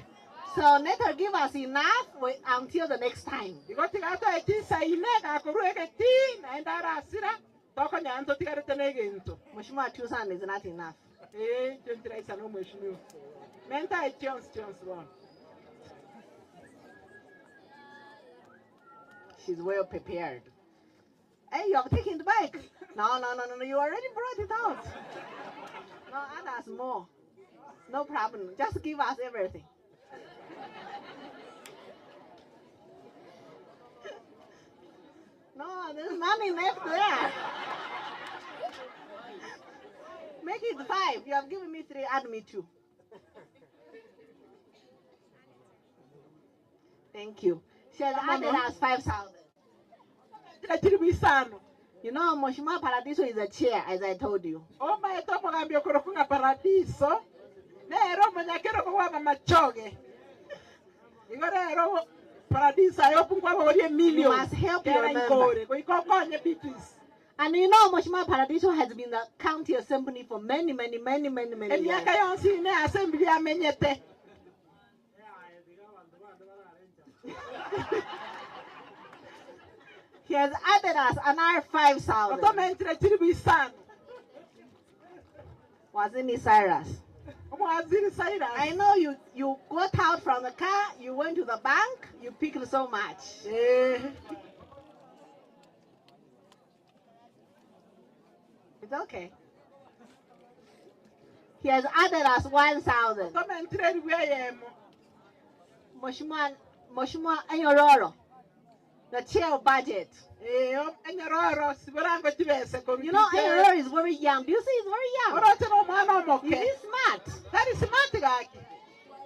So let her give us enough wait, until the next time. Igo tigatoe chisaine gakorwa egeti naende arasira tokonya ntotigarete na egento. Mheshimiwa 2,000 is not enough. Eh, ekyo ntiraisana omweshimiwa. Mentae chionsi chionsi bono. She's well prepared. Hey, you have taken the bike. No, no, no, no, no. You already brought it out. No, add us more. No problem. Just give us everything. No, there's nothing left there. Make it 5. You have given me 3, add me 2. Thank you. She has added us 5,000. You know, Mheshimiwa Paradiso is a chair, as I told you. Omaete omogambi okorokwa ng'a Paradiso nere omonyakero kogwaba machoge. Igo rero Paradiso aye opungwa borie You million. must help your Kera member. ikore goika okonye Beatrice. And you know, Mheshimiwa Paradiso has been the county assembly for many, many, many, many, many years. Emiaka yonsi ne assembly amenyete. He has added us another 5,000. Otomentire chiri bisano. Wazini Cyrus. Waziri Cyrus. I know you, you got out from the car, you went to the bank, you picked so much. Eh. It's okay. He has added us 1,000. Otomentire ribu eyemo. Mheshimiwa Mheshimiwa Enyororo, the chair of budget. Eh, Enyororo, siborango chibese koru. You know, Enyororo is very young. Do you see he's very young? Oroche no mwana omoke. He's smart. That is smart gaki.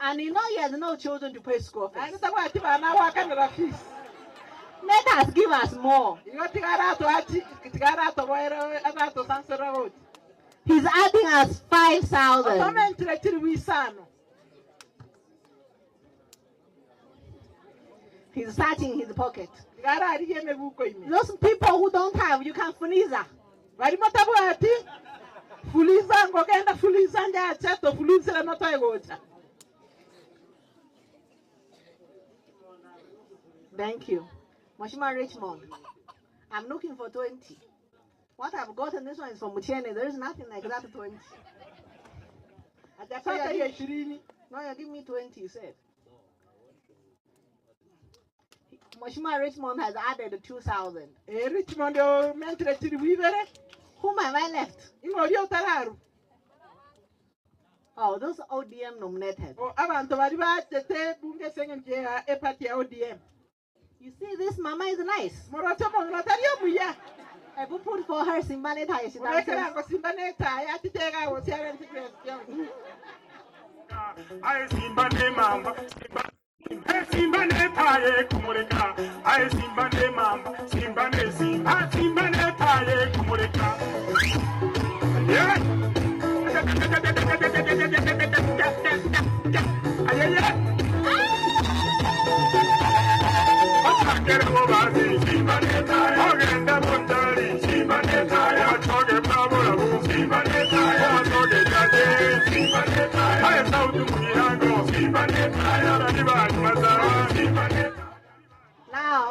And you know he has no children to pay school fees. Ani tabwati bana wakanira fees. Let us give us more. Igo tigarato achi tigarato boero anato sansera goti. He's adding us 5,000. Otomentire chiri bisano. He's searching his pocket. Tigara arigie emebuko ime. Those people who don't have, you can fuliza. Barimo tabwati. Fuliza ngogenda fuliza njache to fulizire notoe gocha. Thank you. Mheshimiwa Richmond, I'm looking for 20. What I've gotten, this one is from Muchene. There is nothing like that 20. Hajapata hiyo ishirini. No, you give me 20, you said. Mheshimiwa Richmond has added 2,000. Eh, Richmond omentire chiri bibere. Whom have I left? Ing'ori otararu. Oh, those ODM nominated. Oh, abantu bari bachete bunge seng'enche ya epati ya ODM. You see, this mama is nice. Morocho mong'ina tari omuya. I put put for her Simba Neta. She Orekera dances. ngo Simba neta yatitega gosiara ntikwestion. Aye Simba ne mamba, Simba Hey, Simba ne taye kumureka. Aye Simba ne mamba, Simba ne Simba, Simba ne taye kumureka. Yeah. Aye yeah. Otakere obazi, Simba ne taye. Ogenda bondari, Simba ne taye. Otoge pabura, Simba ne taye. Otoge jate, Simba ne taye. Aye sautu mugirango, Simba ne taye. Araniba maza, Simba ne Now,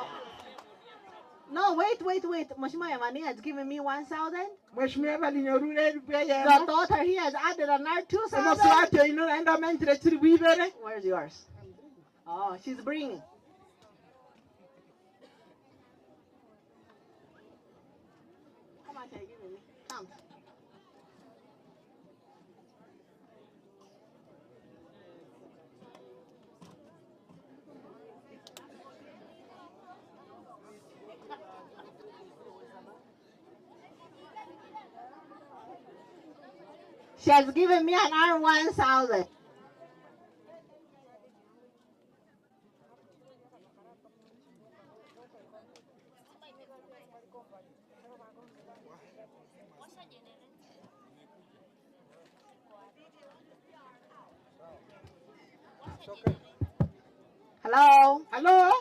no, wait, wait, wait. Mheshimiwa Evani has given me 1,000. Mheshimiwa Evelyn Orure The eyemo. daughter here has added another 2,000. Omoswati oino naende omentire chiri bibere. Where's yours? Oh, she's bringing. How much are you giving me? Count. She has given me another 1,000. Hello? Hello?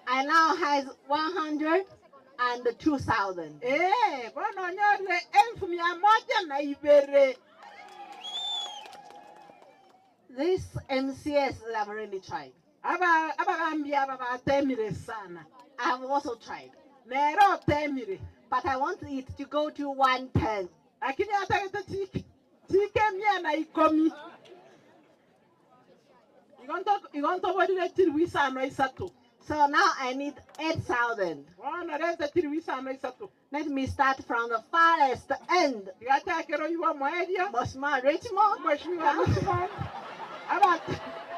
I now has 102,000. Eh, bono onyorire elfu mia moja na ibere. This MCS have really tried. Aba abagambi aba batemire sana. I have also tried. Nero otemire. But I want it to go to 110. Lakini atagete chike chike mia na ikomi. Igonto igonto borire chiri wisano isato. So now I need 8,000. Bono rete chiri wisano isato. Let me start from the farthest end. Tigachakero iwa mwerio. Mheshimiwa Richmond. Mheshimiwa Richmond. Abantu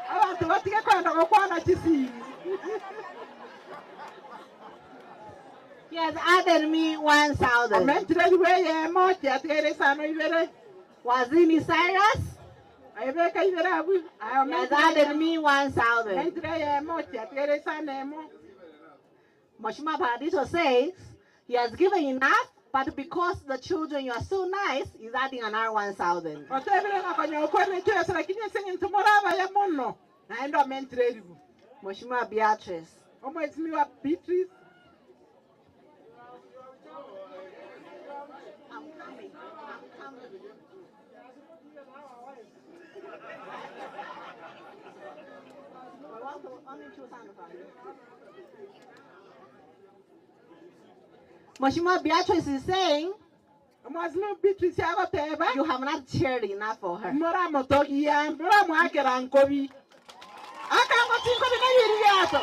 abantu batige kwenda gukwana chisimi. He has added me 1,000. Omentire ribu eyemo chiatigere isano ibere. Wazini Cyrus. Aibeka ibere abu. He has added me 1,000. Omentire eyemo chiatigere isano emo. Mheshimiwa Paradiso says he has given enough, but because the children you are so nice, he's adding another 1,000. Otebire ng'a konya okwane chwesa lakini ase eng'encho morabaya mono. Naende omentire eribu. Mheshimiwa Beatrice. Omweshimiwa Beatrice. I'm coming. I'm coming. We want to only 2,000 from you. Mheshimiwa Beatrice is saying Omweshimiwa Beatrice agoteba you have not cheered enough for her. moramotogia moramwakera nkobi akango chinkobi nayiriyato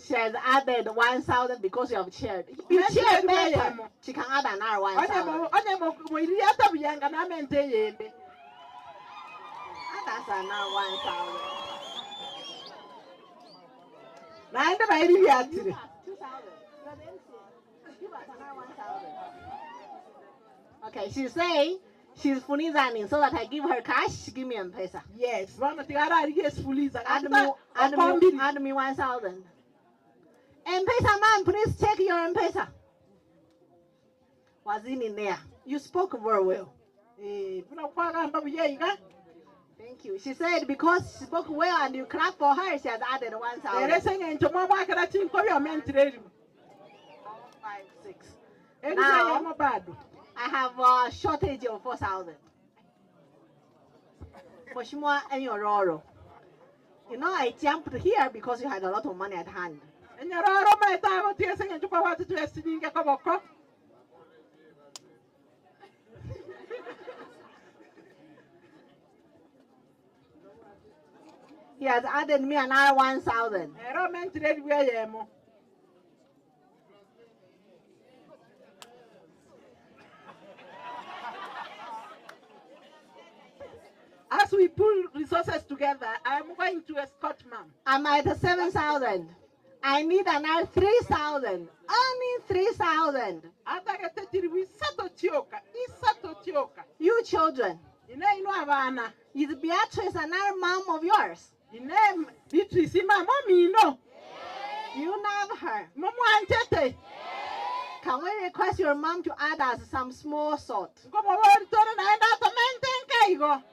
She has added 1,000 because you have cheered. You Mention cheered it where better. I am. She can add another 1,000. onye moiriyata buyanga namente yende Add us another 1,000. naende baiririatire 2,000. You're the MCA. Give us another 1,000. Okay, she's saying she's fulizaning so that I give her cash, she give me M-Pesa. Yes, bono tigararigie esifuliza Add me, add me, add me 1,000. M-Pesa man, please check your M-Pesa. Wazini there. You spoke very well. kwagamba buyeiga Thank you. She said because she spoke well and you clap for her, she has added 1,000. ere ase eng'encho mwamwakera chinkobi omentire eribu Five, six. Eribu Now, eyemo bado I have a shortage of 4,000. Mheshimiwa Enyororo. You know, I jumped here because you had a lot of money at hand. enyororo maetago tie ase eng'encho kwabwate twesinyinge koboko He has added me another 1,000. ere omentire eribu eyemo As we pull resources together, I am going to escort mom. I'm at 7,000. I need another 3,000. Only 3,000. Atagete chiribu isato chioka, isato chioka. You children. Ine ino abana. Is Beatrice another mom of yours? Ine Beatrice mama mino. You love her. Mumwanchete. Can we request your mom to add us some small salt? Ngomobori tore naenda atomente nkaigo.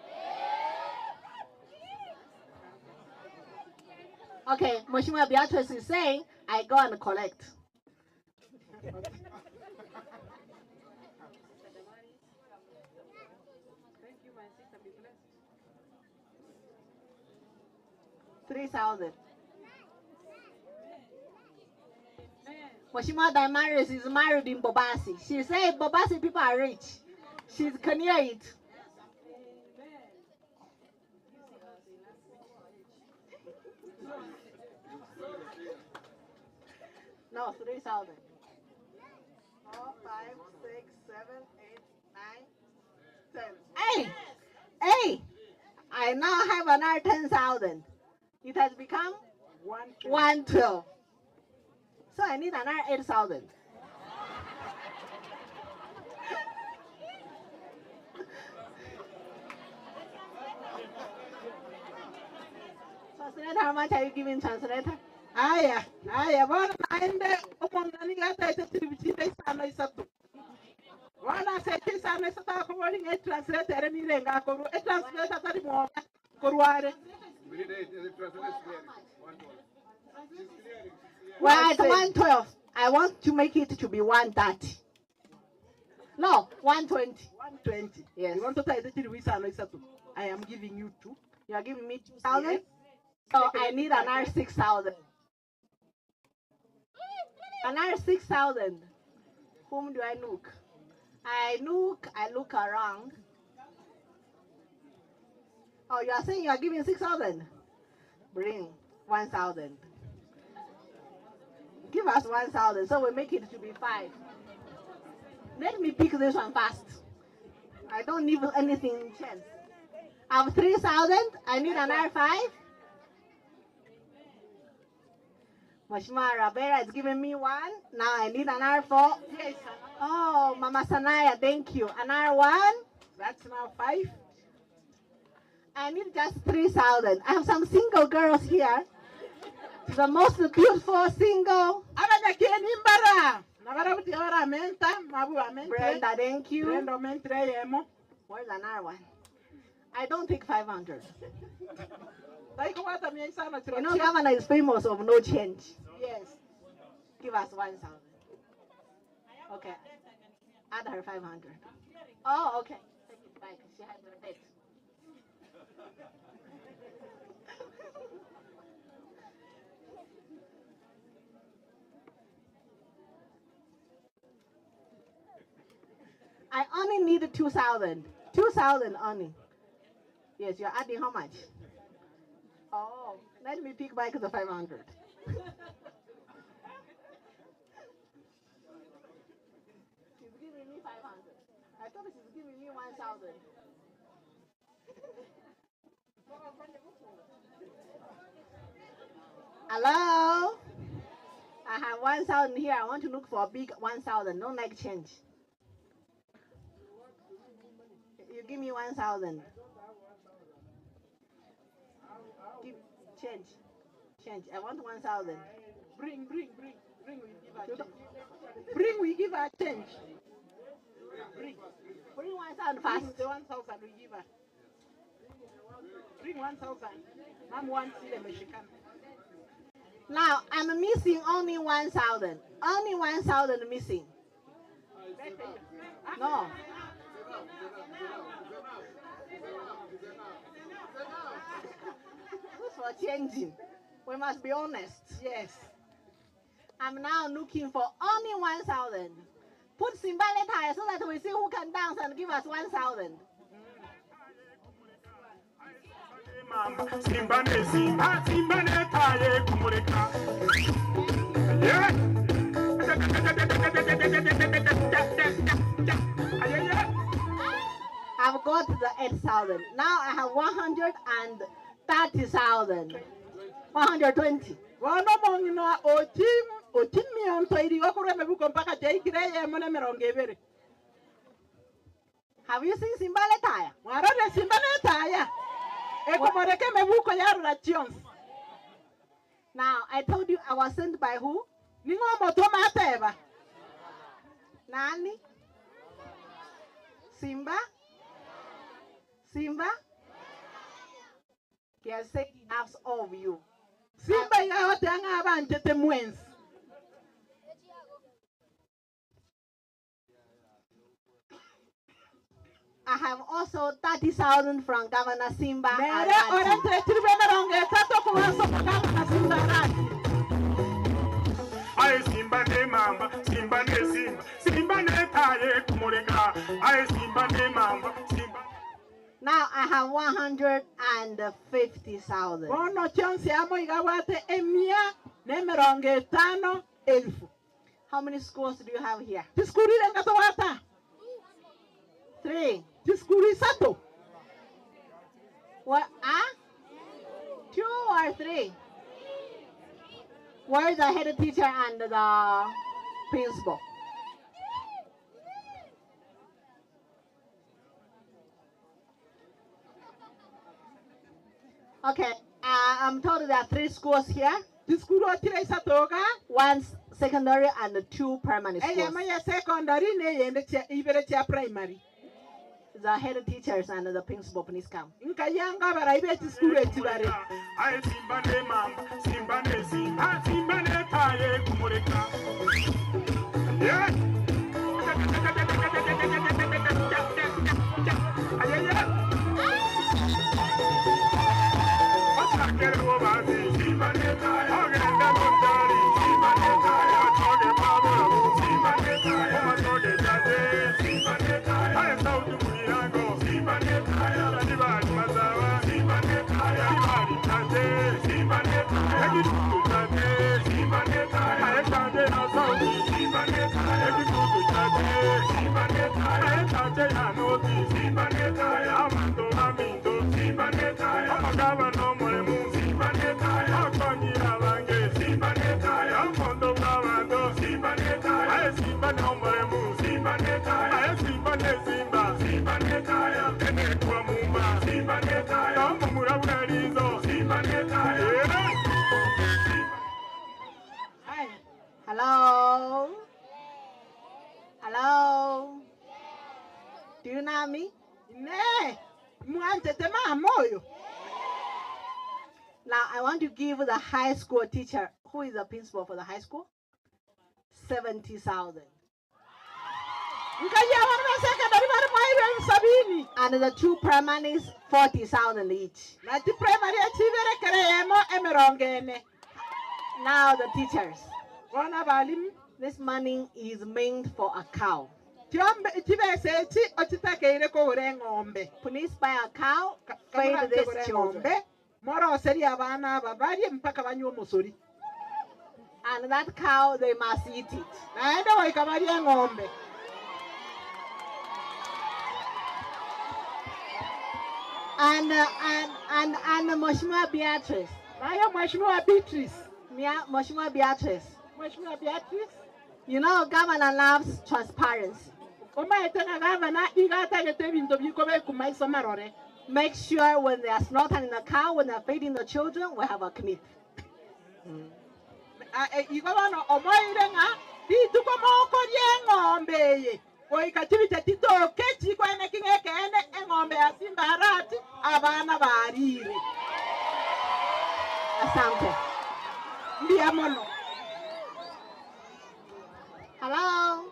Okay, Mheshimiwa Beatrice is saying, I go and collect. Thank you, my sister. Be blessed. 3,000. Mheshimiwa Damaris is married in Bobasi. She said Bobasi people are rich. She's it. No, 3,000. 4, 5, 6, 7, 8, 9, 10. Hey! Hey! I now have another 10,000. It has become 112. So I need another 8,000. Translator, how much are you giving translator? Aya, aya, bono naende omong'ani gataete chiribu chinde isano isato. Bono ase echi isano isato akobori ng'a etranslator ere nirenga akorwa, etranslator tari mwoga korware. We need eight. The translator is clearing. $1. She's clearing. She's clearing. We're at 112. I want to make it to be 130. No, 120. 120. Yes. You want to taete chiribu isano isato. I am giving you two. You are giving me 2,000? So I need another 6,000. Another 6,000. Whom do I look? I look, I look around. Oh, you are saying you are giving 6,000? Bring 1,000. Give us 1,000 so we make it to be 5. Let me pick this one fast. I don't need anything chance. I have 3,000. I need another 5. Mheshimiwa Rabera is giving me 1. Now I need another 4. Yes. Oh, Mama Sanaya, thank you. Another 1. That's now 5. I need just 3,000. I have some single girls here. The most beautiful single. Abanyakieni mbara. Nabara buti ora menta, mabu amente. Brenda, thank you. Brenda omentire yemo. Where's another one? I don't take 500. Taikobwata mia isano You know, governor is famous of no change. Yes. Give us 1,000. Okay. Add her 500. Oh, okay. Take it back. She has her debt. I only need 2,000. 2,000 only. Yes, you're adding how much? Oh, let me pick back the 500. She's giving me 500. I thought she's giving me 1,000. Hello? I have 1,000 here. I want to look for a big 1,000. Don't like change. You give me 1,000. Give change. Change. I want 1,000. Bring, bring, bring. Bring, we give her change. Bring, we give her change. Bring. Bring 1,000 fast. Bring the 1,000 we give her. Bring 1,000. Mom wants ile imeshikana. Now, I'm missing only 1,000. Only 1,000 missing. No. Who's for changing? We must be honest. Yes. I'm now looking for only 1,000. Put Simbaleta so that we see who can dance and give us 1,000. Simba ne simba, simba ne taye kumurika. Yeah. I've got the 8,000. Now I have 130,000. 120. Bono mong'ina otim otimionto irigo korwa emebuko mpaka jaikire eyemo na emerongo ebere. Have you seen Simba Letaya? Mwarore Simba Letaya. Ekomoreka emebuko yarora chionsi. Now, I told you I was sent by who? Ning'o omotoma ateba. Nani? Simba? Simba? He has said he loves all of you. Simba igagote ang'a abanchete mwensi. I have also 30,000 from Governor Simba. Nere Arati. orentere chiribu emerongo etato korwa ase omogabana Simba Arati. Aye simba ne mamba, simba ne simba, simba ne taye kumurika. Aye simba ne mamba, simba. Now I have 150,000. Bono chionsi amo igabwate emia na emerongo etano elfu. How many schools do you have here? Tiskuru ile ngatobwata? Three. Tiskuru isato. What? Ah? Two or three? Where is the head teacher and the principal? Okay, I'm told there are three schools here. Tiskuru otire isato iga. One secondary and two primary schools. Eyemo ya secondary na eyende chia ibere chia primary. The head teachers and the principal, please come. Nkayanga abarai be tiskuru echibare. Aye simba ne mamba, simba ne simba, simba ne taye kumurika. Yeah. Hello? Hello? Do you know me? Ne. Mwanchete mama oyo. Now I want to give the high school teacher, who is the principal for the high school, 70,000. Nkayi abana ba secondary bari mwairwe 70,000. And the two primaries, 40,000 each. Nati primary echiberekere yemo 40. Now the teachers. Bona balimu. This money is meant for a cow. Chibesa echi ochitakeire kogora eng'ombe. Please buy a cow, feed these children. Eng'ombe moroserie abana aba barie mpaka banywe omosori. And that cow, they must eat it. Naende goika barie eng'ombe. And Mheshimiwa Beatrice. Nayo Mheshimiwa Beatrice. Yeah, Mheshimiwa Beatrice. Mheshimiwa Beatrice. You know, governor loves transparency. Omaete ng'a governor iga atagete ebinto bikobeku maiso marore. Make sure when they are slaughtering the cow, when they are feeding the children, we have a clip. Igo bono omoire ng'a rituko mokoria eng'ombe eye goika chibicha chitoke chikwene king'ekeene eng'ombe ya Simba Arati abana barire. Asante. Mbuya mono. Hello.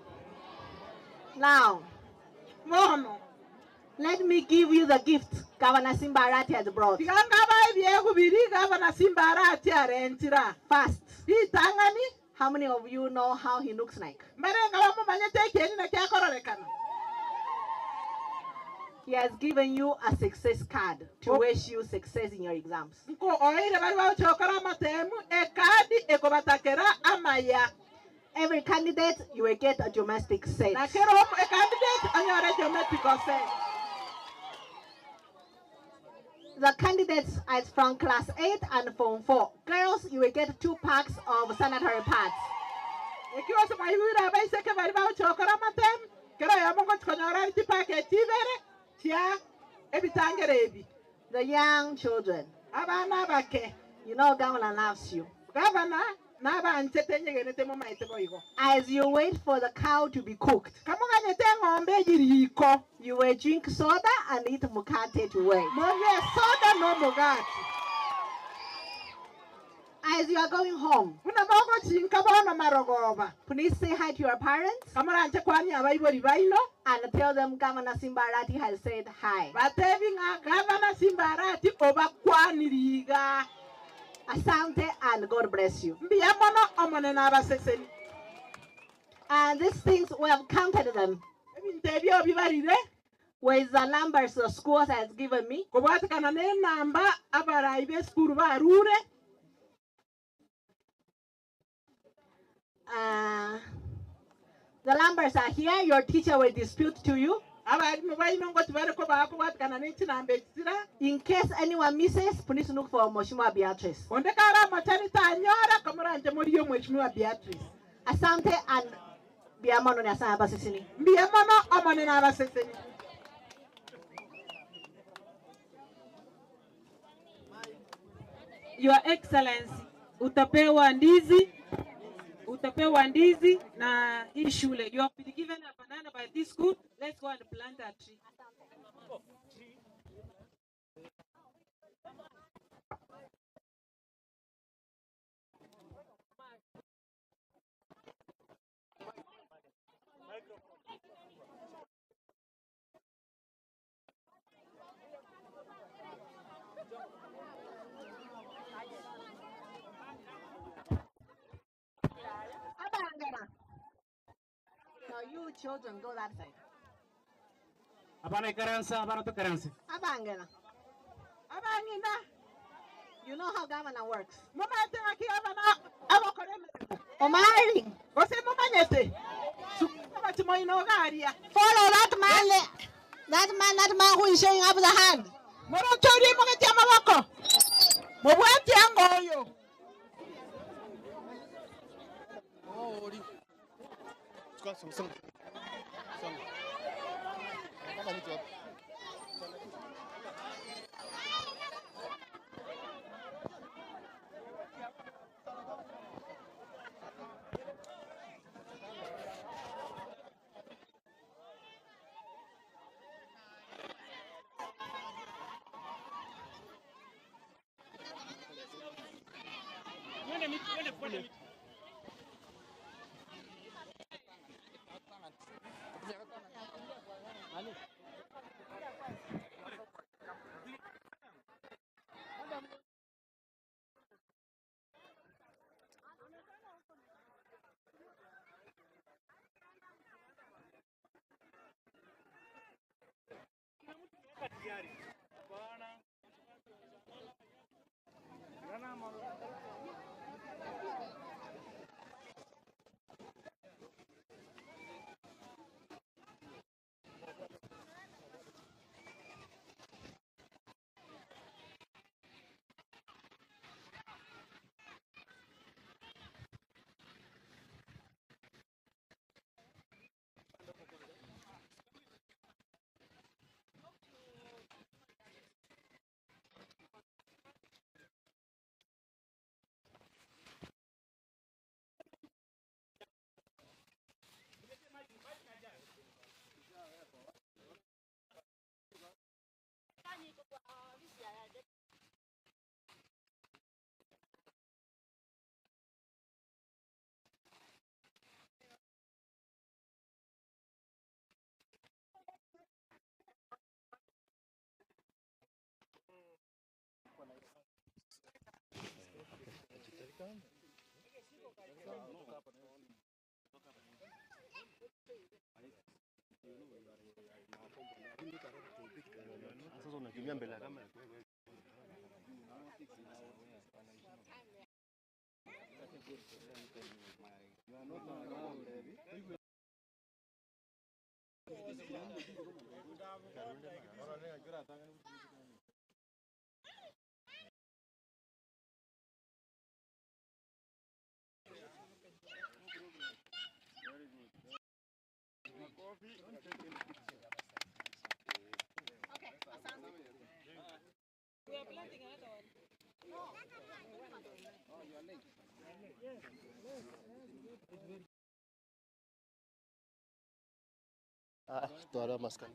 Now, Mono. Let me give you the gift Governor Simba Arati has brought. Tiga ngaba ebiegu biri Governor Simba Arati arentira. First, Ritang'ani. How many of you know how he looks like? Mbarenga bamumanyete ekieni na kiakororekana. He has given you a success card to wish you success in your exams. Nko oire bari bagochokora amatemu ekadi ekobatakera amaya. Every candidate, you will get a domestic set. Na kero a candidate onyore geometrical set. The candidates are from class 8 and form 4. Girls, you will get 2 packs of sanitary pads. Ekiwose mwaibwire abaiseke bari bagochokora amatemu kero oyomo ngochikonyora chipake chibere chia ebitangere ebi. The young children. Abana abake. You know governor loves you. Governor nabanchete nyegenete momaete boigo. As you wait for the cow to be cooked, Kamoganyete eng'ombe eyiriko. you will drink soda and eat mukate to wait. Monywe soda no mugati. As you are going home, Buna mogochinka bono marogoba. please say hi to your parents Kamoranche kwani abaibori baino. and tell them Governor Simba Arati has said hi. Batebi ng'a Governor Simba Arati obakwaniriga. Asante and God bless you. Mbuya mono omonene abaseseni. And these things, we have counted them Ebinto ebio bibarire with the numbers the schools has given me. kobwatikana n'enamba abarayi b'esukuru barure. The numbers are here. Your teacher will dispute to you. Abarimu baino ngo tibareko bakobwatikana n'echinamba ekisira. In case anyone misses, please look for Mheshimiwa Beatrice. Onde kara mochani tanyora kamoranje moriyo Mheshimiwa Beatrice. Asante and mbuya mono ni asante abaseseni. Mbuya mono omonene abaseseni. Your Excellency, utapewa ndizi, utapewa ndizi na hii shule. You have been given a banana by this school. Let's go and plant a tree. Abangana. Now you children go that side. Abana ikaransa, abana tokaransa. Abangana. Abangina. You know how governor works. Mumate ng'aki abana abakore emirimo. Omari. Gose mumanyete. Sukuma bachimoino garia. Follow that man. That man, that man who is showing up the hand. Morochorie mogetia maboko. Mobwati angoyo. Sasa unakimbia mbele ya kamera. Okay, asante. We are planting another one. Ah, twara maskani.